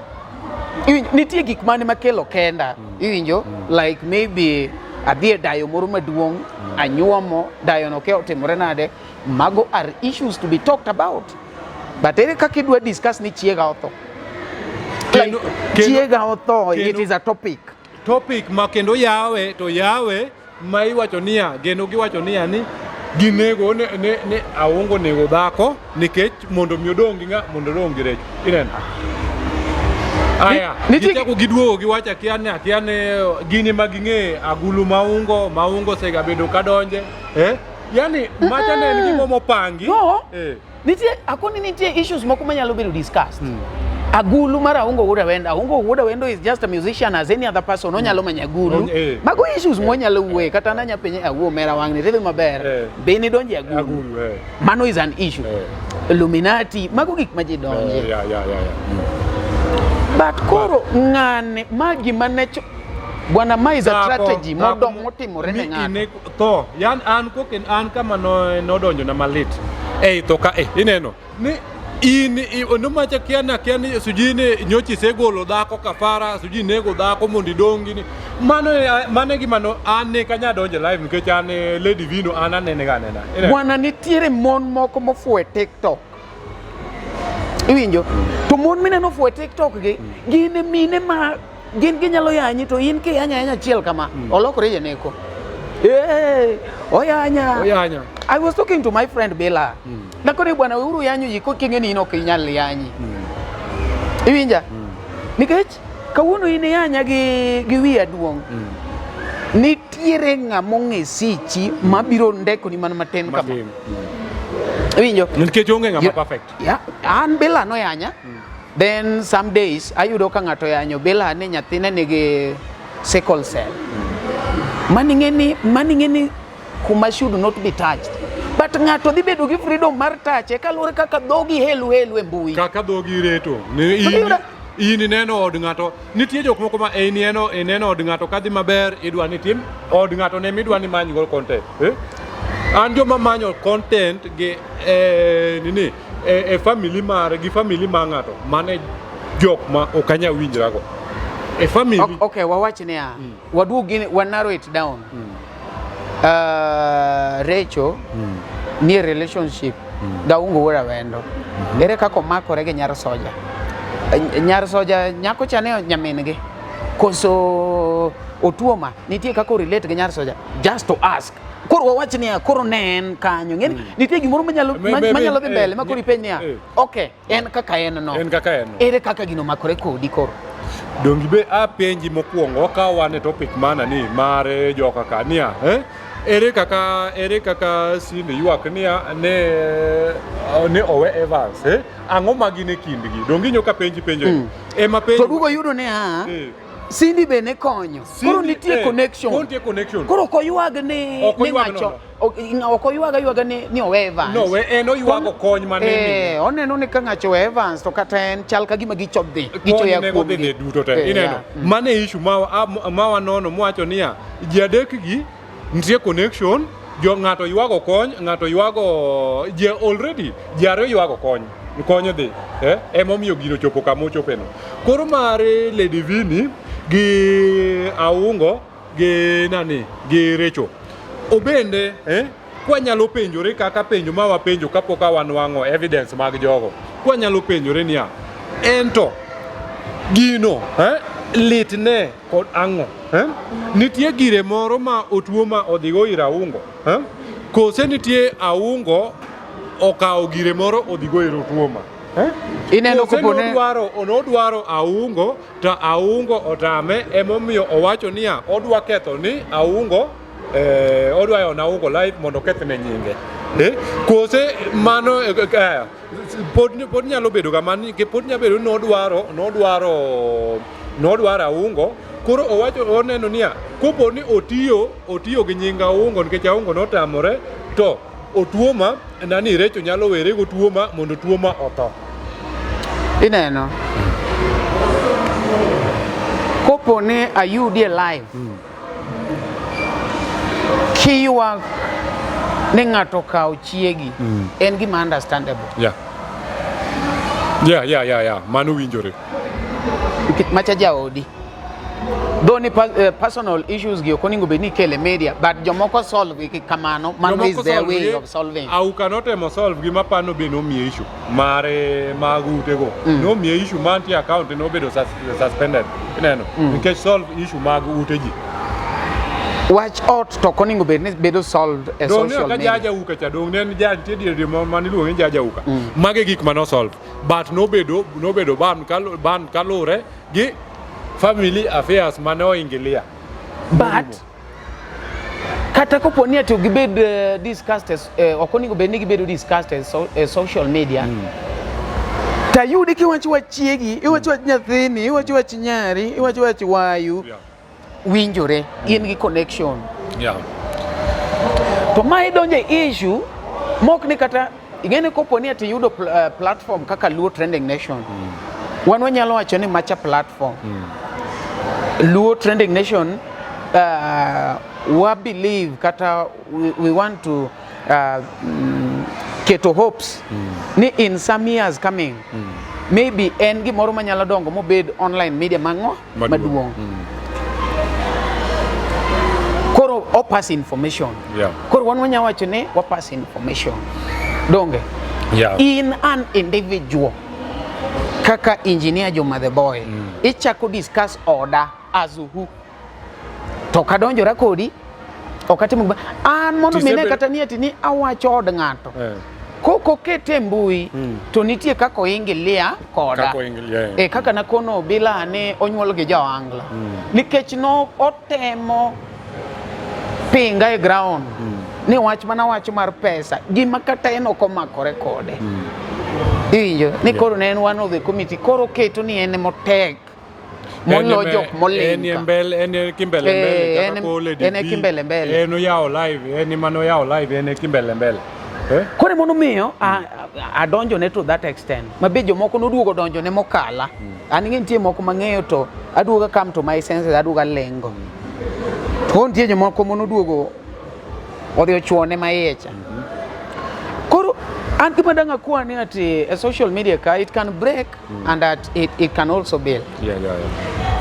Nitie gik mane makelo kenda. Iwinjo? Like maybe adhi e dayo moro maduong', anyuomo, dayo no ke otimore nade. Mago are issues to be talked about. But ere kaka idwa discuss ni chiega otho? Like, chiega otho, it is a topic. Topic ma kendo yawe to yawe ma iwacho niya, geno giwacho niya ni ginego ne, ne, ne aongo nego dhako nikech mondo mi odong' gi ng'a mondo odong' gi rech. Ineno? Aya, gichako giduogo giwacho akia ni akia ni gini ma ging'e agulu maungo maungo osegabedo kadonje. Eh? Yani macha ne en gimo mopangi. No. Nitie akoni nitie issues moko manyalo bedo discussed. Agulu mar Aungo Wuod Awendo. Aungo Wuod Awendo is just a musician as any other person. Onyalo manyo agulu. Mago issues mwanyalo wuoye kata an anya penje awuo mera wang'ni tidhi maber. Be nidonje agulu. Agulu, Mano is an issue. Illuminati, mago gik ma ji donje. But koro ng'ane ma gima ne Bwana ma is a strategy modong motimore ne ng'ato. Tho, yan an koken an kama no nodonjo na malit. Ei tho ka ineno ni in nomacha kia na kia ni suji ni nyochi segolo dhako kafara suji nego dhako mondo idongi ni mano mano e gima no an ne kanya donjo live nikech an Lady Vino an anene ga anena. Bwana nitiere mon moko mofuwo e TikTok. Iwinjo? To mon mineno fuwo e TikTok gi gin e mine ma gin ginyalo yanyi to in kiyanya ayanya achiel kama olokore janeko. Hey, oyanya. Oyanya. I was talking to my friend Bella. Nakone bwana weuru yanyo ji king'e ni in ok inyal yanyi. Iwinja? Nikech kawuono in iyanya gi, gi wiya duong'. Nitiere ng'ama ong'e sichi mabiro ndekoni mana matin kama. Matin. Iwinjo? Nikech onge ng'ama Yeah. perfect. Yeah, an Bila noyanya. Then some days ayudo ka ng'ato yanyo Bila ni nyathine nigi sickle cell. Mani ng'e ni mani ng'e ni kuma should not be touched. But ng'ato dhi bedo gi freedom mar touch e kaluwore kaka dhogi helu helu e mbui. Kaka dhogi reto. Ni To in, iyudo- in ineno od ng'ato. Nitie jok moko ma in ineno, ineno od ng'ato kadhi maber, idwa ni tim od ng'ato ne midwa ni many go content. Eh? An joma manyo content gi eh, nini e, e family mar gi family mar ng'ato mane jok ma ok anyal winjrago. E family. Ok, okay, wawach niya, waduog gini, wa narrow it down. Recho nie relationship Gaungo wuod Awendo. Ere kaka omakore gi nyar soja? Nyar soja nyako cha ne nyamin gi. Koso otuoma nitie kaka o relate gi nyar soja just to ask. Koro wawach niya, koro ne en kanyo. Ng'eni nitie gimoro manyalo manyalo dhi mbele ma koro ipenj niya, okay, en kaka en no. En kaka en no. Ere kaka gino omakore kodi koro? Dongi be apenji mokwongo ka wan e topic mana ni mar joka ka niya eh? Ere kaka ere kaka Cindy ywak niya ne ne owe Evans eh? Ang'o ma gin e kindgi? Dongi nyoka penji penjo mm. Ema penjo To dugo yudo ni a eh. Cindy be ne konyo. Koro nitie connection. Koro nitie connection. Koro ok oywag ni ni ng'acho ok oywag aywaga ni ni owe Evans. No, we en oywago kony mane eh, oneno ni ka ng'acho owe Evans to kata en chal ka gima gicho dhi. Gicho ya kuom gi. Duto te. Eh, Ineno. Yeah. Mane issue ma ma wanono mwacho niya ji adek gi nitie connection jo ng'ato ywago kony ng'ato ywago ji already ji ariyo ywago kony kony dhi eh emomiyo gino chopo kama ochopeno koro mar Lady Vini gi Aungo gi nani gi Recho obende eh kwanyalo penjore kaka penjo ma wapenjo kapok wanwang'o evidence mag jogo kwanyalo penjore niya ento gino eh litne kod ang'o eh? Nitie gire moro ma otuo ma odhigo ir Aungo eh? Kose nitie Aungo okawo gire moro odhigo ir Otuoma eh? Ineno Kose kopo ne nodwaro nodwaro Aungo to Aungo otame emomiyo owacho niya odwa ketho ni Aungo eh, odwa yono Aungo live mondo okethne nyinge eh? Kose mano eh, eh, pod pod nyalo bedo kamano nikech pod nyalo bedo ni nodwaro nodwaro nodwaro Aungo koro owacho oneno niya kopo ni otiyo otiyo gi nying Aungo nikech Aungo notamore to Otuoma nani Recho nyalo were go Otuoma mondo Otuoma otho. Ineno kopo ni ayudi e live kiywak ni ng'ato okawo chiegi en gima understandable Yeah. Yeah, yeah, yeah, yeah. Mano winjore. Nikech macha jaodi though ni personal issues gi ok onego bed ni ikele media but jomoko solve gi kamano mano is Jomoko their solve way gi, of solving Auka notemo solve gi mapano be nomiye issue mare mag utego. Nomiye issue mantie account nobedo suspended. Ineno? Nikech solve issue mag ute ji. Wach ot to ok onego bed ni bedo solved e Dong' ne social ok media. jaja uka cha dong' ne en ja nitie diere diere mane iluongo ni jaja uka. Mago e gik mane osolve. But nobedo nobedo ban ban kalure gi family affairs mane oingilia. But kata kopo ni ati gibed discussed as, ok onego bed ni gibedo discussed as so, social media tayudi kiwacho wach chiegi iwacho wach nyathini iwacho wach nyari iwacho wach wayu Yeah. winjore in gi connection Yeah. to ma idonjo e issue mok ni kata ing'e ni kopo ni ati yudo platform kaka Luo Trending Nation wan wanyalo wacho ni macha platform Luo Trending Nation wa believe kata we want to keto hopes ni in some years coming maybe en gimoro manyalo dongo mobed online media mang'o Maduong'. maduong'. Koro o pass information. Yeah. Koro wan wanya wacho ni wa pass information. Donge? Yeah. In an individual kaka engineer Juma the boy ichako discuss order as who to kadonjora kodi ok atimo gima an mondo mine Tisebedo- kata ni ati ni awacho od ng'ato Eh. ko Kok okete e mbui to nitie kaka oingilia koda. Kaka oingilia, E kaka nakono Obila ni onyuol gi jo-Angla. Nikech no otemo pinga e ground ni wach mana wach mar pesa gima kata en ok omakore kode. Iwinjo ni koro ne en one of the committee, koro oketo ni en motek molo jok moling en e ka. mbele, en e kimbele mbele Eh, kaka ko Lady en e B, kimbele mbele. En oyawo live, en ema noyawo live, en e kimbele mbele. Eh? Koro emonomiyo adonjone to that extent mabe jomoko noduogo donjone mokala. An ing'e nitie moko mang'eyo to aduoga come to my senses, aduoga lengo. To nitie jomoko monoduogo odhi ochuone maiye cha. Koro an gima dang' akwa ni ati e social media ka it can break and that it can also build.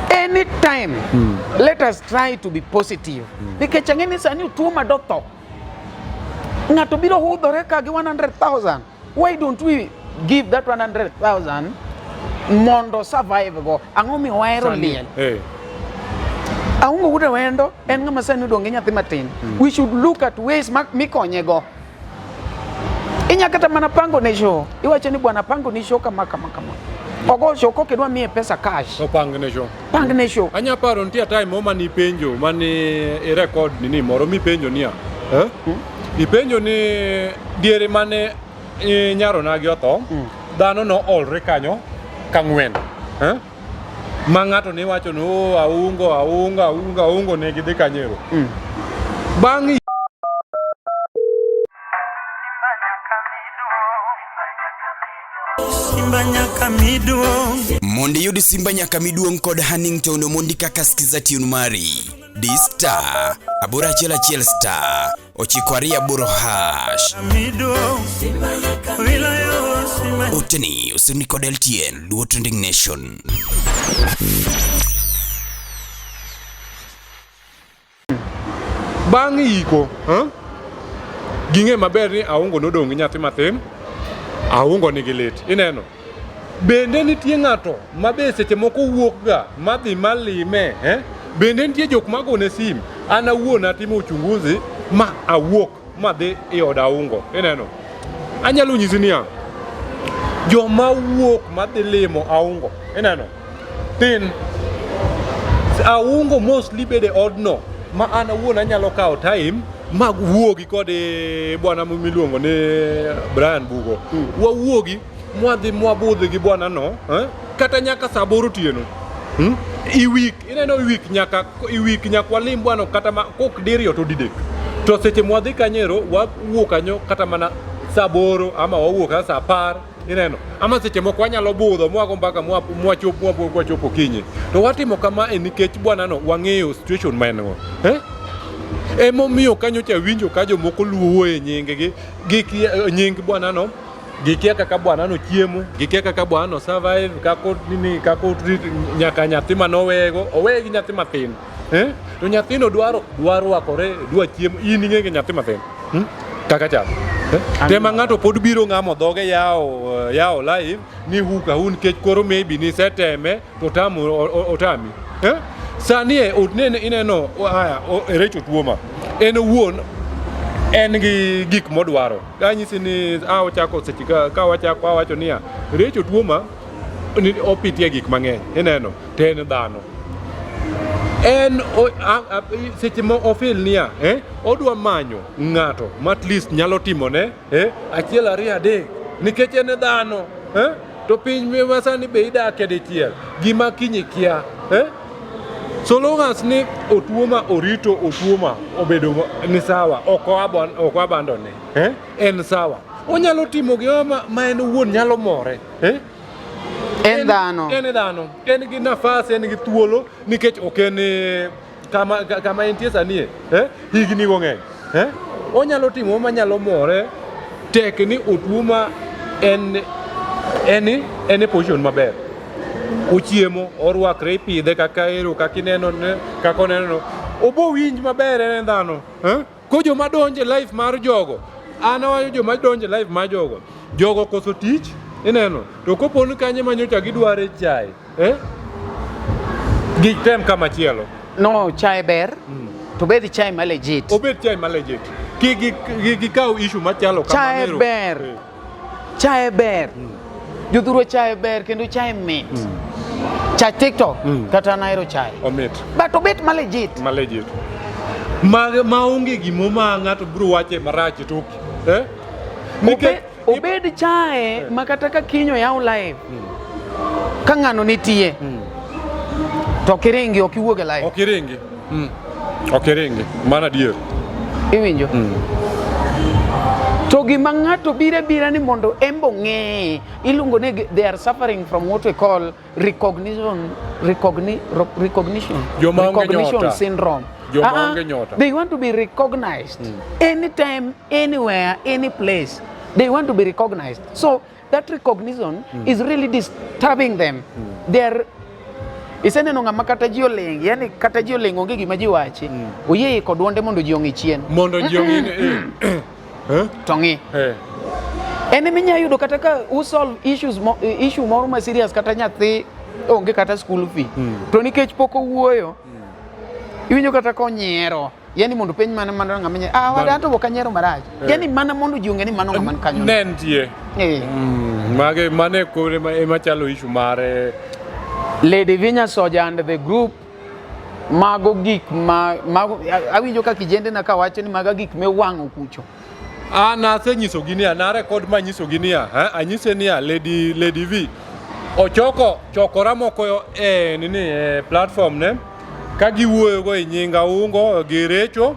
Anytime let us try to be positive nikech ang'e ni sani tuo madotho ng'ato biro hudhore ka gi 100,000. Why don't we give that 100,000 mondo survive go? Ang'o mi wahero liel? Aungo Wuod Awendo en ng'ama sani odong' gi nyathi matin. We should look at ways ma mikonye go. Inya kata mana pango ne show, iwacho ni bwana, pango ni show kama kama kama, ogo show kok idwa miye pesa cash. Opang ne show. Pang ne show. Anya paro nitie time moro mane ipenjo mane i record nini moro mipenjo niya. Eh? Ipenjo ni diere mane nyaronagi otho, dhano no olre kanyo kang'wen. Eh? Ma ng'ato ne wacho ni oh, aungo aungo aungo aungo ne gidhi kanyero. Bang' Simba nyaka miduong'. Mondo iyud Simba nyaka miduong' kod Hannington Omondi kaka skiza tune mari. Di *811*928#. Miduong'. Wilayo Simba. Oteni osemi kod LTN Luo Trending Nation. Bang' iko, eh? Ging'e maber ni Aungo nodong' gi nyathi mathin, Aungo nigi lit. Ineno? Bende nitie ng'ato ma be seche moko wuok ga madhi malime, eh? Bende nitie jok magone sim. An awuon atimo uchunguzi ma awuok madhi e od Aungo. Ineno? Anyalo nyisi niya, joma wuok madhi limo Aungo, ineno? Thin. Aungo mostly bedo e odno ma an awuon anyalo kawo time ma wuogi kod bwana miluongo ni Brian Bugo. Wawuogi mwadhi mwabudhi gi bwana no, eh? Kata nyaka saa 8 otieno. I week, ineno i week nyaka i week nyaka walim bwano kata ma kok diriyo to didek. To seche mwadhi kanyero wawuok kanyo kata mana saa 8 ama wawuok kata saa 10, ineno, ama seche moko wanyalo budho mwago mbaka mwachop mwachopo okinyi. To watimo kamae nikech bwanano wang'eyo situation ma en go, eh? Emomiyo kanyocha winjo ka jomoko luwo e nying-gi gikia nying bwanano, gikia kaka bwanano chiemo, gikia kaka bwanano survive, kako nini, kako treat nyaka nyathi manowego, oweye gi nyathi mathin, eh? To nyathino dwaro dwa rwakore, dwa chiemo, in ing'e gi nyathi mathin, Kaka chal, eh? Tema ng'ato pod biro ng'amo dhoge yawo yawo live ni huka hu nikech koro maybe ni seteme to tamo otami, eh? Sani e nene ineno aya Recho Tuoma en owuon en gi gik modwaro. Anyisi ni a ochako seche ka wachako awacho niya Recho Tuoma ni opitie gik mang'eny, ineno, to en dhano en seche ma ofil niya, eh, odwa manyo ng'ato ma at least nyalo timone, eh, achiel ariyo adek nikech en dhano, eh? To piny ma sani be idake dichiel gima kiny ikia, eh? So long as ni Otuoma orito Otuoma obedo ni sawa, ok abandone, eh? En sawa, onyalo timo gima ma en owuon nyalo more, eh? En dhano. En dhano, en gi nafas, en gi thuolo nikech ok en kama entie sani, eh? Higni go ng'eny, eh? Onyalo timo manyalo more tek ni Otuoma en e position maber, ochiemo, orwakre, ipidhe kaka ero kaka ineno kaka oneno no obo winj maber, en dhano, eh? Ko joma donjo e life mar jogo, an awacho joma donjo e life mar jogo, jogo koso tich, ineno, to kopo ni kanye manyocha gidware chae, eh? Gitem kama chielo. No, chae ber to bed chae ma legit. Obed chae ma legit, kik gikaw issue machalo Chae kamano. ber. Chae ber. Jothurwa chae ber kendo chae mit. Cha TikTok kata an ahero chae. Omit. But obet ma legit. Ma legit. Ma maonge gimo ma ng'ato biro wache marach e toki. Eh? Nikech Obed chae ma kata ka kiny oyaw live. Ka ng'ano nitie. To ok iringi ok iwuog e live. Ok iringi. Ok iringi. Mano adier. Iwinjo? To gima ng'ato biro abira ni mondo embo ng'e iluongo ni they are suffering from what we call recognition Joma onge recognition nyota. syndrome. Joma Ah, ah, onge nyota. They want to be recognized anytime, anywhere, any place. They want to be recognized. So that recognition is really disturbing them. They are iseneno ng'ama kata ji oling, yani kata ji oling onge gima ji wachi. Oyie iko duonde mondo ji ong'i chien. Mondo ji ong'i ni eh. To ng'i. Eh. En eminya yudo kata ka usolve issues mo, issue moro ma serious kata nyathi onge kata school fee. To nikech pok owuoyo, iwinjo kata konyiero. Yani mondo penj mana mano ng'ama nyiero. Ah, wada to ok anyiero marach. Yani mana mondo ji ong'e ni mano ng'ama ni kanyo. Ne nitie. Eh. Mage mane kore ema chalo issue mare. Lady Vinya Soja and the group mago gik ma mago awinjo ka kijende na kawacho ni mago gik miwang'o kucho. An asenyisogi niya, na record manyisogi niya, eh, anyise niya, Lady V ochoko chokora moko e nini e platform ne ka giwuoyo go e nying Aungo gi Recho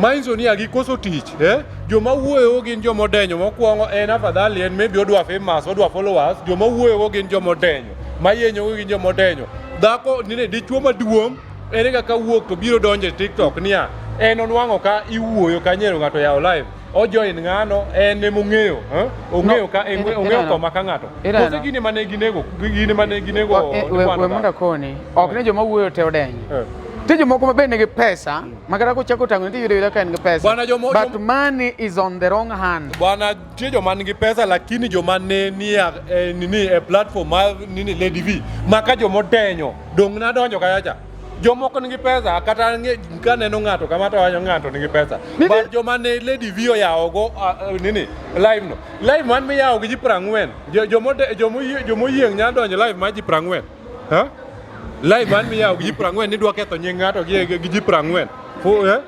manyiso niya gikoso tich eh? Joma wuoyo gin joma odenyo mokwongo en afadhali en maybe odwa famous odwa followers joma wuoyo go gin joma odenyo mayenyo go gin joma odenyo dhako nini dichuo maduong' ere kaka wuok to biro donjo e TikTok niya en onwang'o ka iwuoyo kanyero ng'ato yawo live ojoin ng'ano en emong'eyo eh? Ong'eyo No, ka ong'eyo ineno. koma ka ng'ato Ineno. kose gine mane ginego gine mane ginego We nikwano we mondo dhano. akoni ok ni joma wuoyo te odenyo. Eh. Nitie jomoko ma be nigi pesa ma kata kochako tang'o nitie yudo yuda ka en gi pesa. Bwana, But money is on the wrong hand. Bwana nitie joma nigi pesa lakini joma ne nie e, nini e platform mar nini Lady V maka joma odenyo dong' nadonjo kacha jomoko nigi pesa kata kaneno ng'ato kama to wacho ng'ato nigi pesa but joma ne Lady V oyawo go nini live no live man miyawo gi ji 40 jomoyieng' nyalo donjo live mar ji 40 ha live man miyawo gi ji 40 ni dwa ketho nying ng'ato gi ji 40 eh?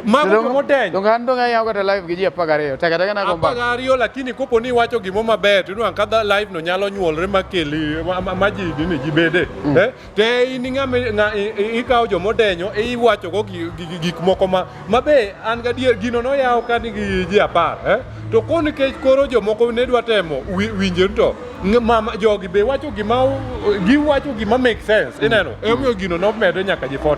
Mago joma odenyo Donge an donge ayawo kata live gi ji 12 teka teka nago mbaka. 12 lakini kopo ni iwacho gimo maber to inwang'o ka live no nyalo nyuolre makeli ma ji nini ji bede eh? Te in ng'ama ikawo joma odenyo iwacho go gik moko ma be an gadier gino noyaw ka nigi ji 10 eh? To ko nikech koro jomoko ne dwa temo winjo to mama jogi be wacho gima giwacho gima make sense ineno emomiyo gino nomedo nyaka ji 40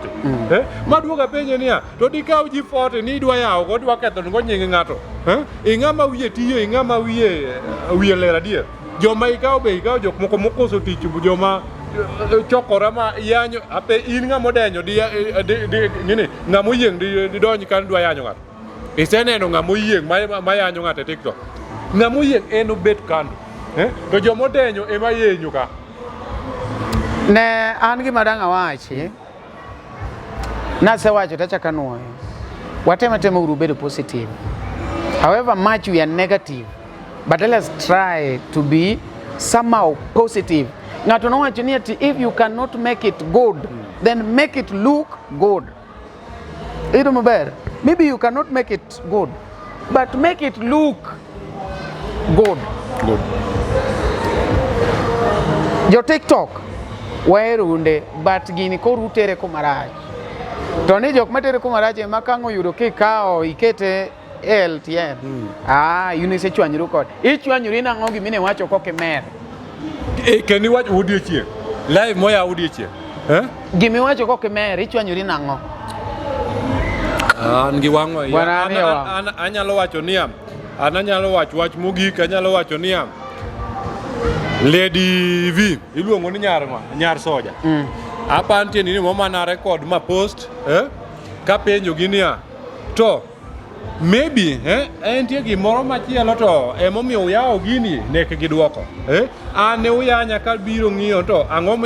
eh? Maduogo apenje niya to dikaw ji 40 ni idwa yawo go dwa ketho go nying ng'ato eh? Ing'ama wiye tiyo ing'ama wiye ler adier joma ikawo be ikawo jok moko mokoso tich joma chokora ma yanyo ape in ng'ama odenyo di nini ng'ama oyieng' didonj ka dwa yanyo ng'ato iseneno ng'ama oyieng' ma yanyo ng'ato e TikTok ng'ama oyieng' en obet kando eh? To joma odenyo ema yenyo ka Ne an gima dang' awachi nasewacho tachako anuoyo watem atema uru bedo positive however much we are negative but let us try to be somehow positive ng'ato nowacho ni ati if you cannot make it good then make it look good iyudo maber maybe you cannot make it good but make it look good. Good. Jo TikTok wahero unde but gini koro utere kuma rach to ni jok matere kuma rach ema kang' oyudo kikawo ikete e LTN ah in isechwanyori kod ichwanyori nang'o gimine wacho kok imer Kendo iwach odiochieng' live moyaw odiochieng' eh? Gimiwacho kok imer ichwanyori nang'o An gi wang' Bwana, an wang'. An anyalo wacho niya an anyalo wacho wach mogik anyalo wacho niya Lady V iluongo ni nyar ma nyar soja apa nitie nini mo mana record ma post eh? Kapenjo gi niya to maybe entie gimoro machielo to emomiyo uyawo gini nek gidwoko eh? An ne uyanya ka biro ng'iyo to ang'o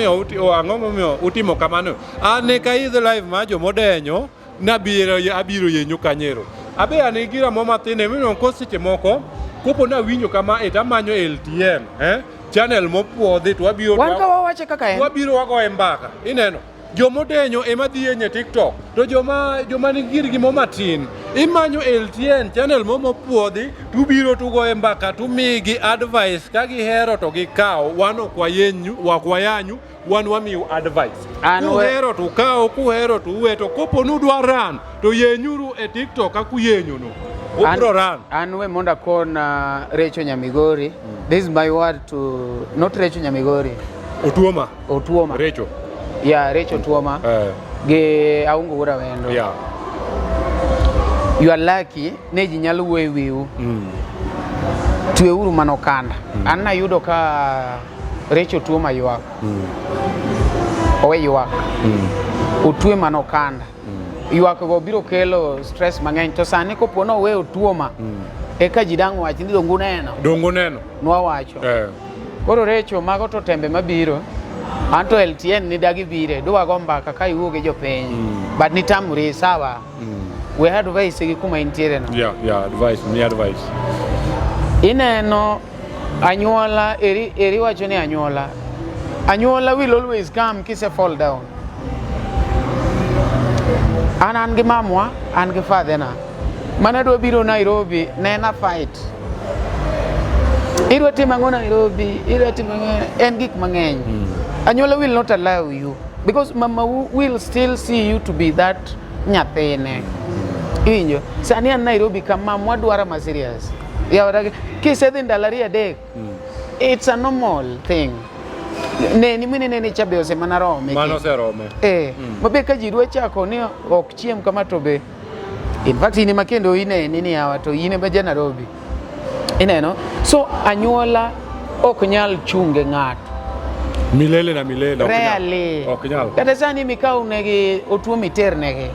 momiyo utimo kamano an ne ka idho live ma jomodenyo nabiro abiro yenyo kanyero abe an gi gira mo mathin emomiyo ko seche moko Kopo nawinjo kama e tamanyo LTN, eh? Channel mopuodhi to wabiro Wan ka wawache kaka en. Wabiro wagoye mbaka. Ineno? Jomodenyo ema dhi yenye TikTok to joma nigi girgi mo matin imanyo LTN channel mo mopuodhi tubiro tugoye mbaka tumigi advice ka gihero to gikaw wan ok wayenyu ok wayanyu wan wamiu advice kuhero to ukaw kuhero to uwe to kopo ni udwa ran to yenyuru e TikTok kaka uyenyono ubiro ran. An we mondo akon Recho Nyamigori. This is my word to not Recho Nyamigori. Otuoma. Otuoma. Recho. Yeah, Recho Otuoma. Gi Aungo Wuod Awendo. Yeah. You are lucky ne ji nyalo wuoyo e wiu. Tweuru mana okanda. An nayudo ka Recho Otuoma ywak. Owe ywak. Otwe mana okanda. Ywak go biro kelo stress mang'eny to sani kopo ni owe Otuoma eka ji dang' wach ni donge uneno. Donge uneno. Nwawacho. Koro Recho mago to tembe mabiro. Anto LTN ni dagi bire, dwa go mbaka ka iwuo gi jopiny. But nitamri sawa. We advice gi kuma intiere no. Yeah, advice, mi advice. Ineno anyuola eri wacho ni anyuola. Anyuola will always come kise fall down. An gi mamwa, an gi father na. Mana dwa biro Nairobi, ne en a fight. Idwa timo ang'o Nairobi? Idwa timo ang'o? En gik mang'eny. Anyuola will not allow you because mama will still see you to be that nyathine. Iwinjo? Sani an Nairobi ka mamwa dwara ma serious. Yawa kisedhi ndalo ariyo adek, it's a normal thing. Neni minene cha be osemana rome. Mano oserome. Mabe ka ji dwa chako ni ok chiem kama to be in fact in ema kendo ineni ni yawa to in ema ja Nairobi. Ineno? So anyuola ok nyal chunge ng'ato. Milele na milele. Rarely. Ok nyal. Kata sani mikaw negi otuo miter negi.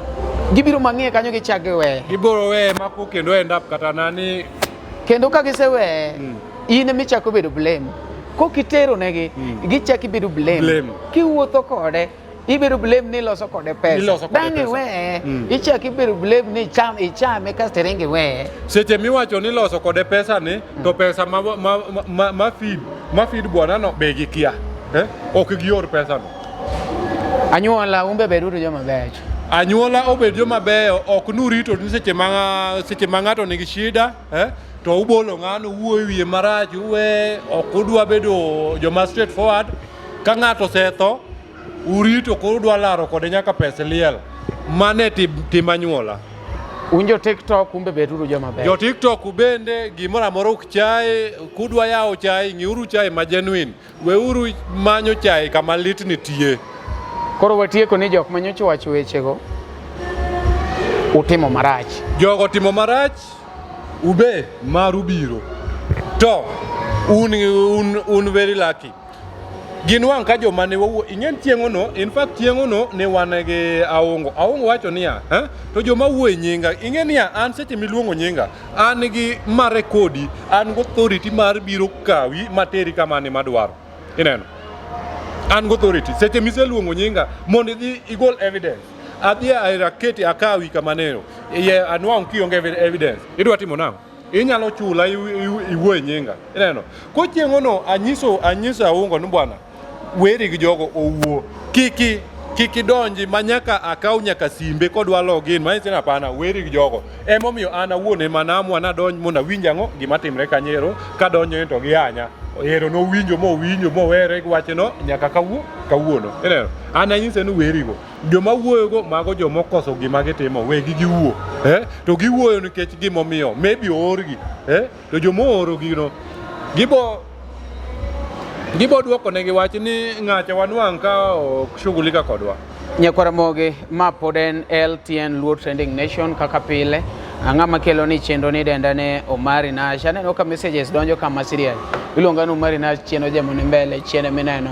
Gibiro mang'iye kanyo gichak giweye. Gibiro weye mako kendo end up kata nani. Kendo ka giseweye, in ema ichako bedo blame. Kokitero negi, gichako ibedo blame. Kiwuotho kode, ibedo blame ni iloso kode pesa. Dang' iweye, ichako ibedo blame ni ichame kasto iringo iweye. Seche miwacho ni iloso kode pesa ni, to pesa ma feed bwana no be gikia. Ok gior pesa no. Anyuola umbe beduru joma becho. Anyuola obed joma beyo, ok nurito ni seche ma ng'ato nigi shida, to ubolo ng'ano, uwuoyo wiye marach, uwe, ok udwa bedo joma straightforward. Ka ng'ato osetho, urito koro udwa laro kode nyaka pes liel. Mane tim anyuola. Un jo TikTok umbe beduru joma beyo. Jo TikTok bende gimoro amora ok chae, kudwa yawo chae, ng'iuru chae ma genuine. Weuru manyo chae kama lit nitie. Koro watieko ni jok manyocha owacho wechego utimo marach. Jogo timo marach, ube maru biro. To un very lucky. Gin wang' ka joma ne wawuo, ing'en chieng'ono, in fact chieng'ono ne wan gi Aungo. Aungo wacho niya, to joma wuo e nyinga, ing'e niya, an seche miluongo nyinga, an gi mare kodi, an gi authority mar biro kawi materi kama ne madwaro. Ineno? An gi authority. Seche miseluongo nyinga, mondo idhi igol evidence. Adhi aketi akawi kama neno. Iye anwang' kionge evidence. Idwa timo nang'o? Inyalo chula iwuo e nyinga. Ineno? Ko chieng'ono anyiso Aungo ni bwana, weri gi jogo owuo. Kik idonji ma nyaka akaw nyaka simbe kodwa login. Manyiso ni hapana, weri gi jogo. Emomiyo an awuon ema naamua nadonj mondo awinj ang'o gima timre kanyo kadonjo to giyanya. Ero nowinjo mowinjo mowere gi wachno nyaka kawuono. Ineno? An anyise ni werigo. Joma wuoyogo mago joma okoso gima gitimo, wegi giwuo. To giwuoyo nikech gimomiyo, maybe oorgi. To joma oorogino, gibo duoko negi wach ni ng'acha wanwang' ka ok shughulika kodwa. Nyakwar Ramogi, ma pod en LTN Luo Trending Nation kaka pile. Ang'a makelo ni chenro ni denda ne Omari Nash. Aneno ka messages donjo kama serious. Iluonga ni Omari Nash chien ojemo ni mbele, chien mineno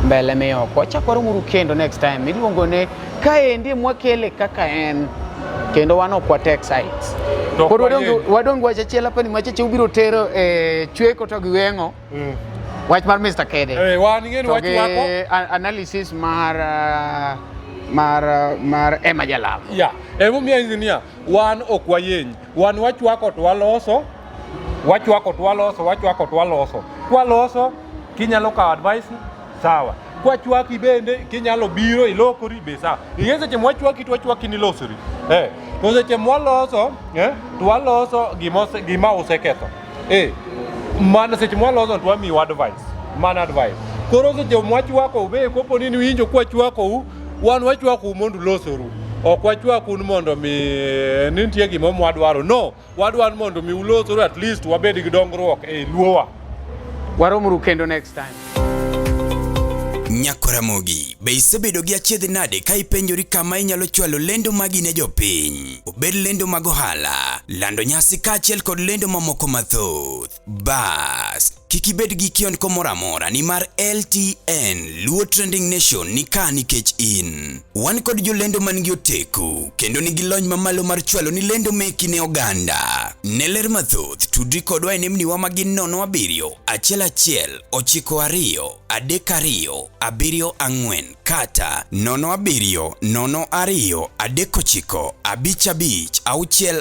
mbele mioko. Wachak waromuru kendo next time. Iluongo ne kaendi mwakele kaka en. Kendo wan ok wa take sides. Koro wadong' wach achiel apani macheche ubiro tero e chweko to gi weng'o. Wach mar Mr. Kede. Wan ing'e ni wach wako. Analysis mar Emma Jalamo. Yeah. Emomiyo anyisi niya, wan ok wayeny. Wan wachwako to waloso. Wachwako to waloso, wachwako to waloso. Kwaloso, kinyalo kawo advice, sawa. Kwachwaki bende, kinyalo biro ilokori be sawa. Ing'e seche mwachwaki to wachwaki ni losori. Eh, to seche mwaloso, eh, to waloso gima, gima useketho. Eh, mana seche mwaloso to wamiu advice. Mana advice. Koro seche mwachwakou be kopo ni niwinjo kwachwakou, wan wachwakou mondo ulosoru. Ok wachwaku ni mondo mi ni nitie gima mwadwaro. No, wadwaro ni mondo mi ulosoru at least wabed gi dongruok e luowa. Waromuru kendo next time. Nyakoramogi, be isebedo gi achiedh nade ka ipenjori kama inyalo chwalo lendo magi ne jopiny? Obed lendo mag ohala, lando nyasi kaachiel kod lendo mamoko mathoth. Bas, kik ibed gi kiondko moro amora nimar LTN Luo Trending Nation ni ka nikech in. Wan kod jolendo man gi oteku kendo nigi lony mamalo mar chwalo ni lendo meki ne oganda. Ne ler mathoth, tudri kodwa e nembniwa ma gin 07 11 92 32 74 kata 07 02 39 55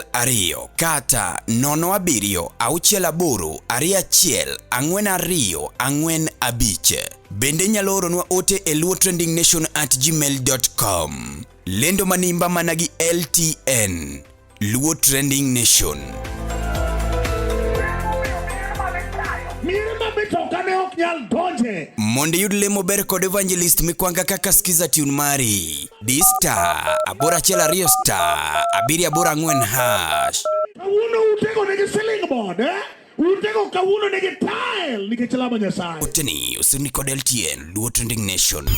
62 kata 07 68 21 42 45. Bende inyalo oronwa ote e luotrendingnation@gmail.com. Lendo manimba mana gi LTN. Luo Trending Nation. Mirima mitoka ne ok nyal donje. Mondo iyud lemo ber kod Evangelist Mikwanga kaka skiza tune mari. Di star 812 star 784 hash. Kawuono utego nigi ceiling board, eh? Utego kawuono nigi tile nikech lamo Nyasaye. Oteni osirni kod LTN Luo Trending Nation.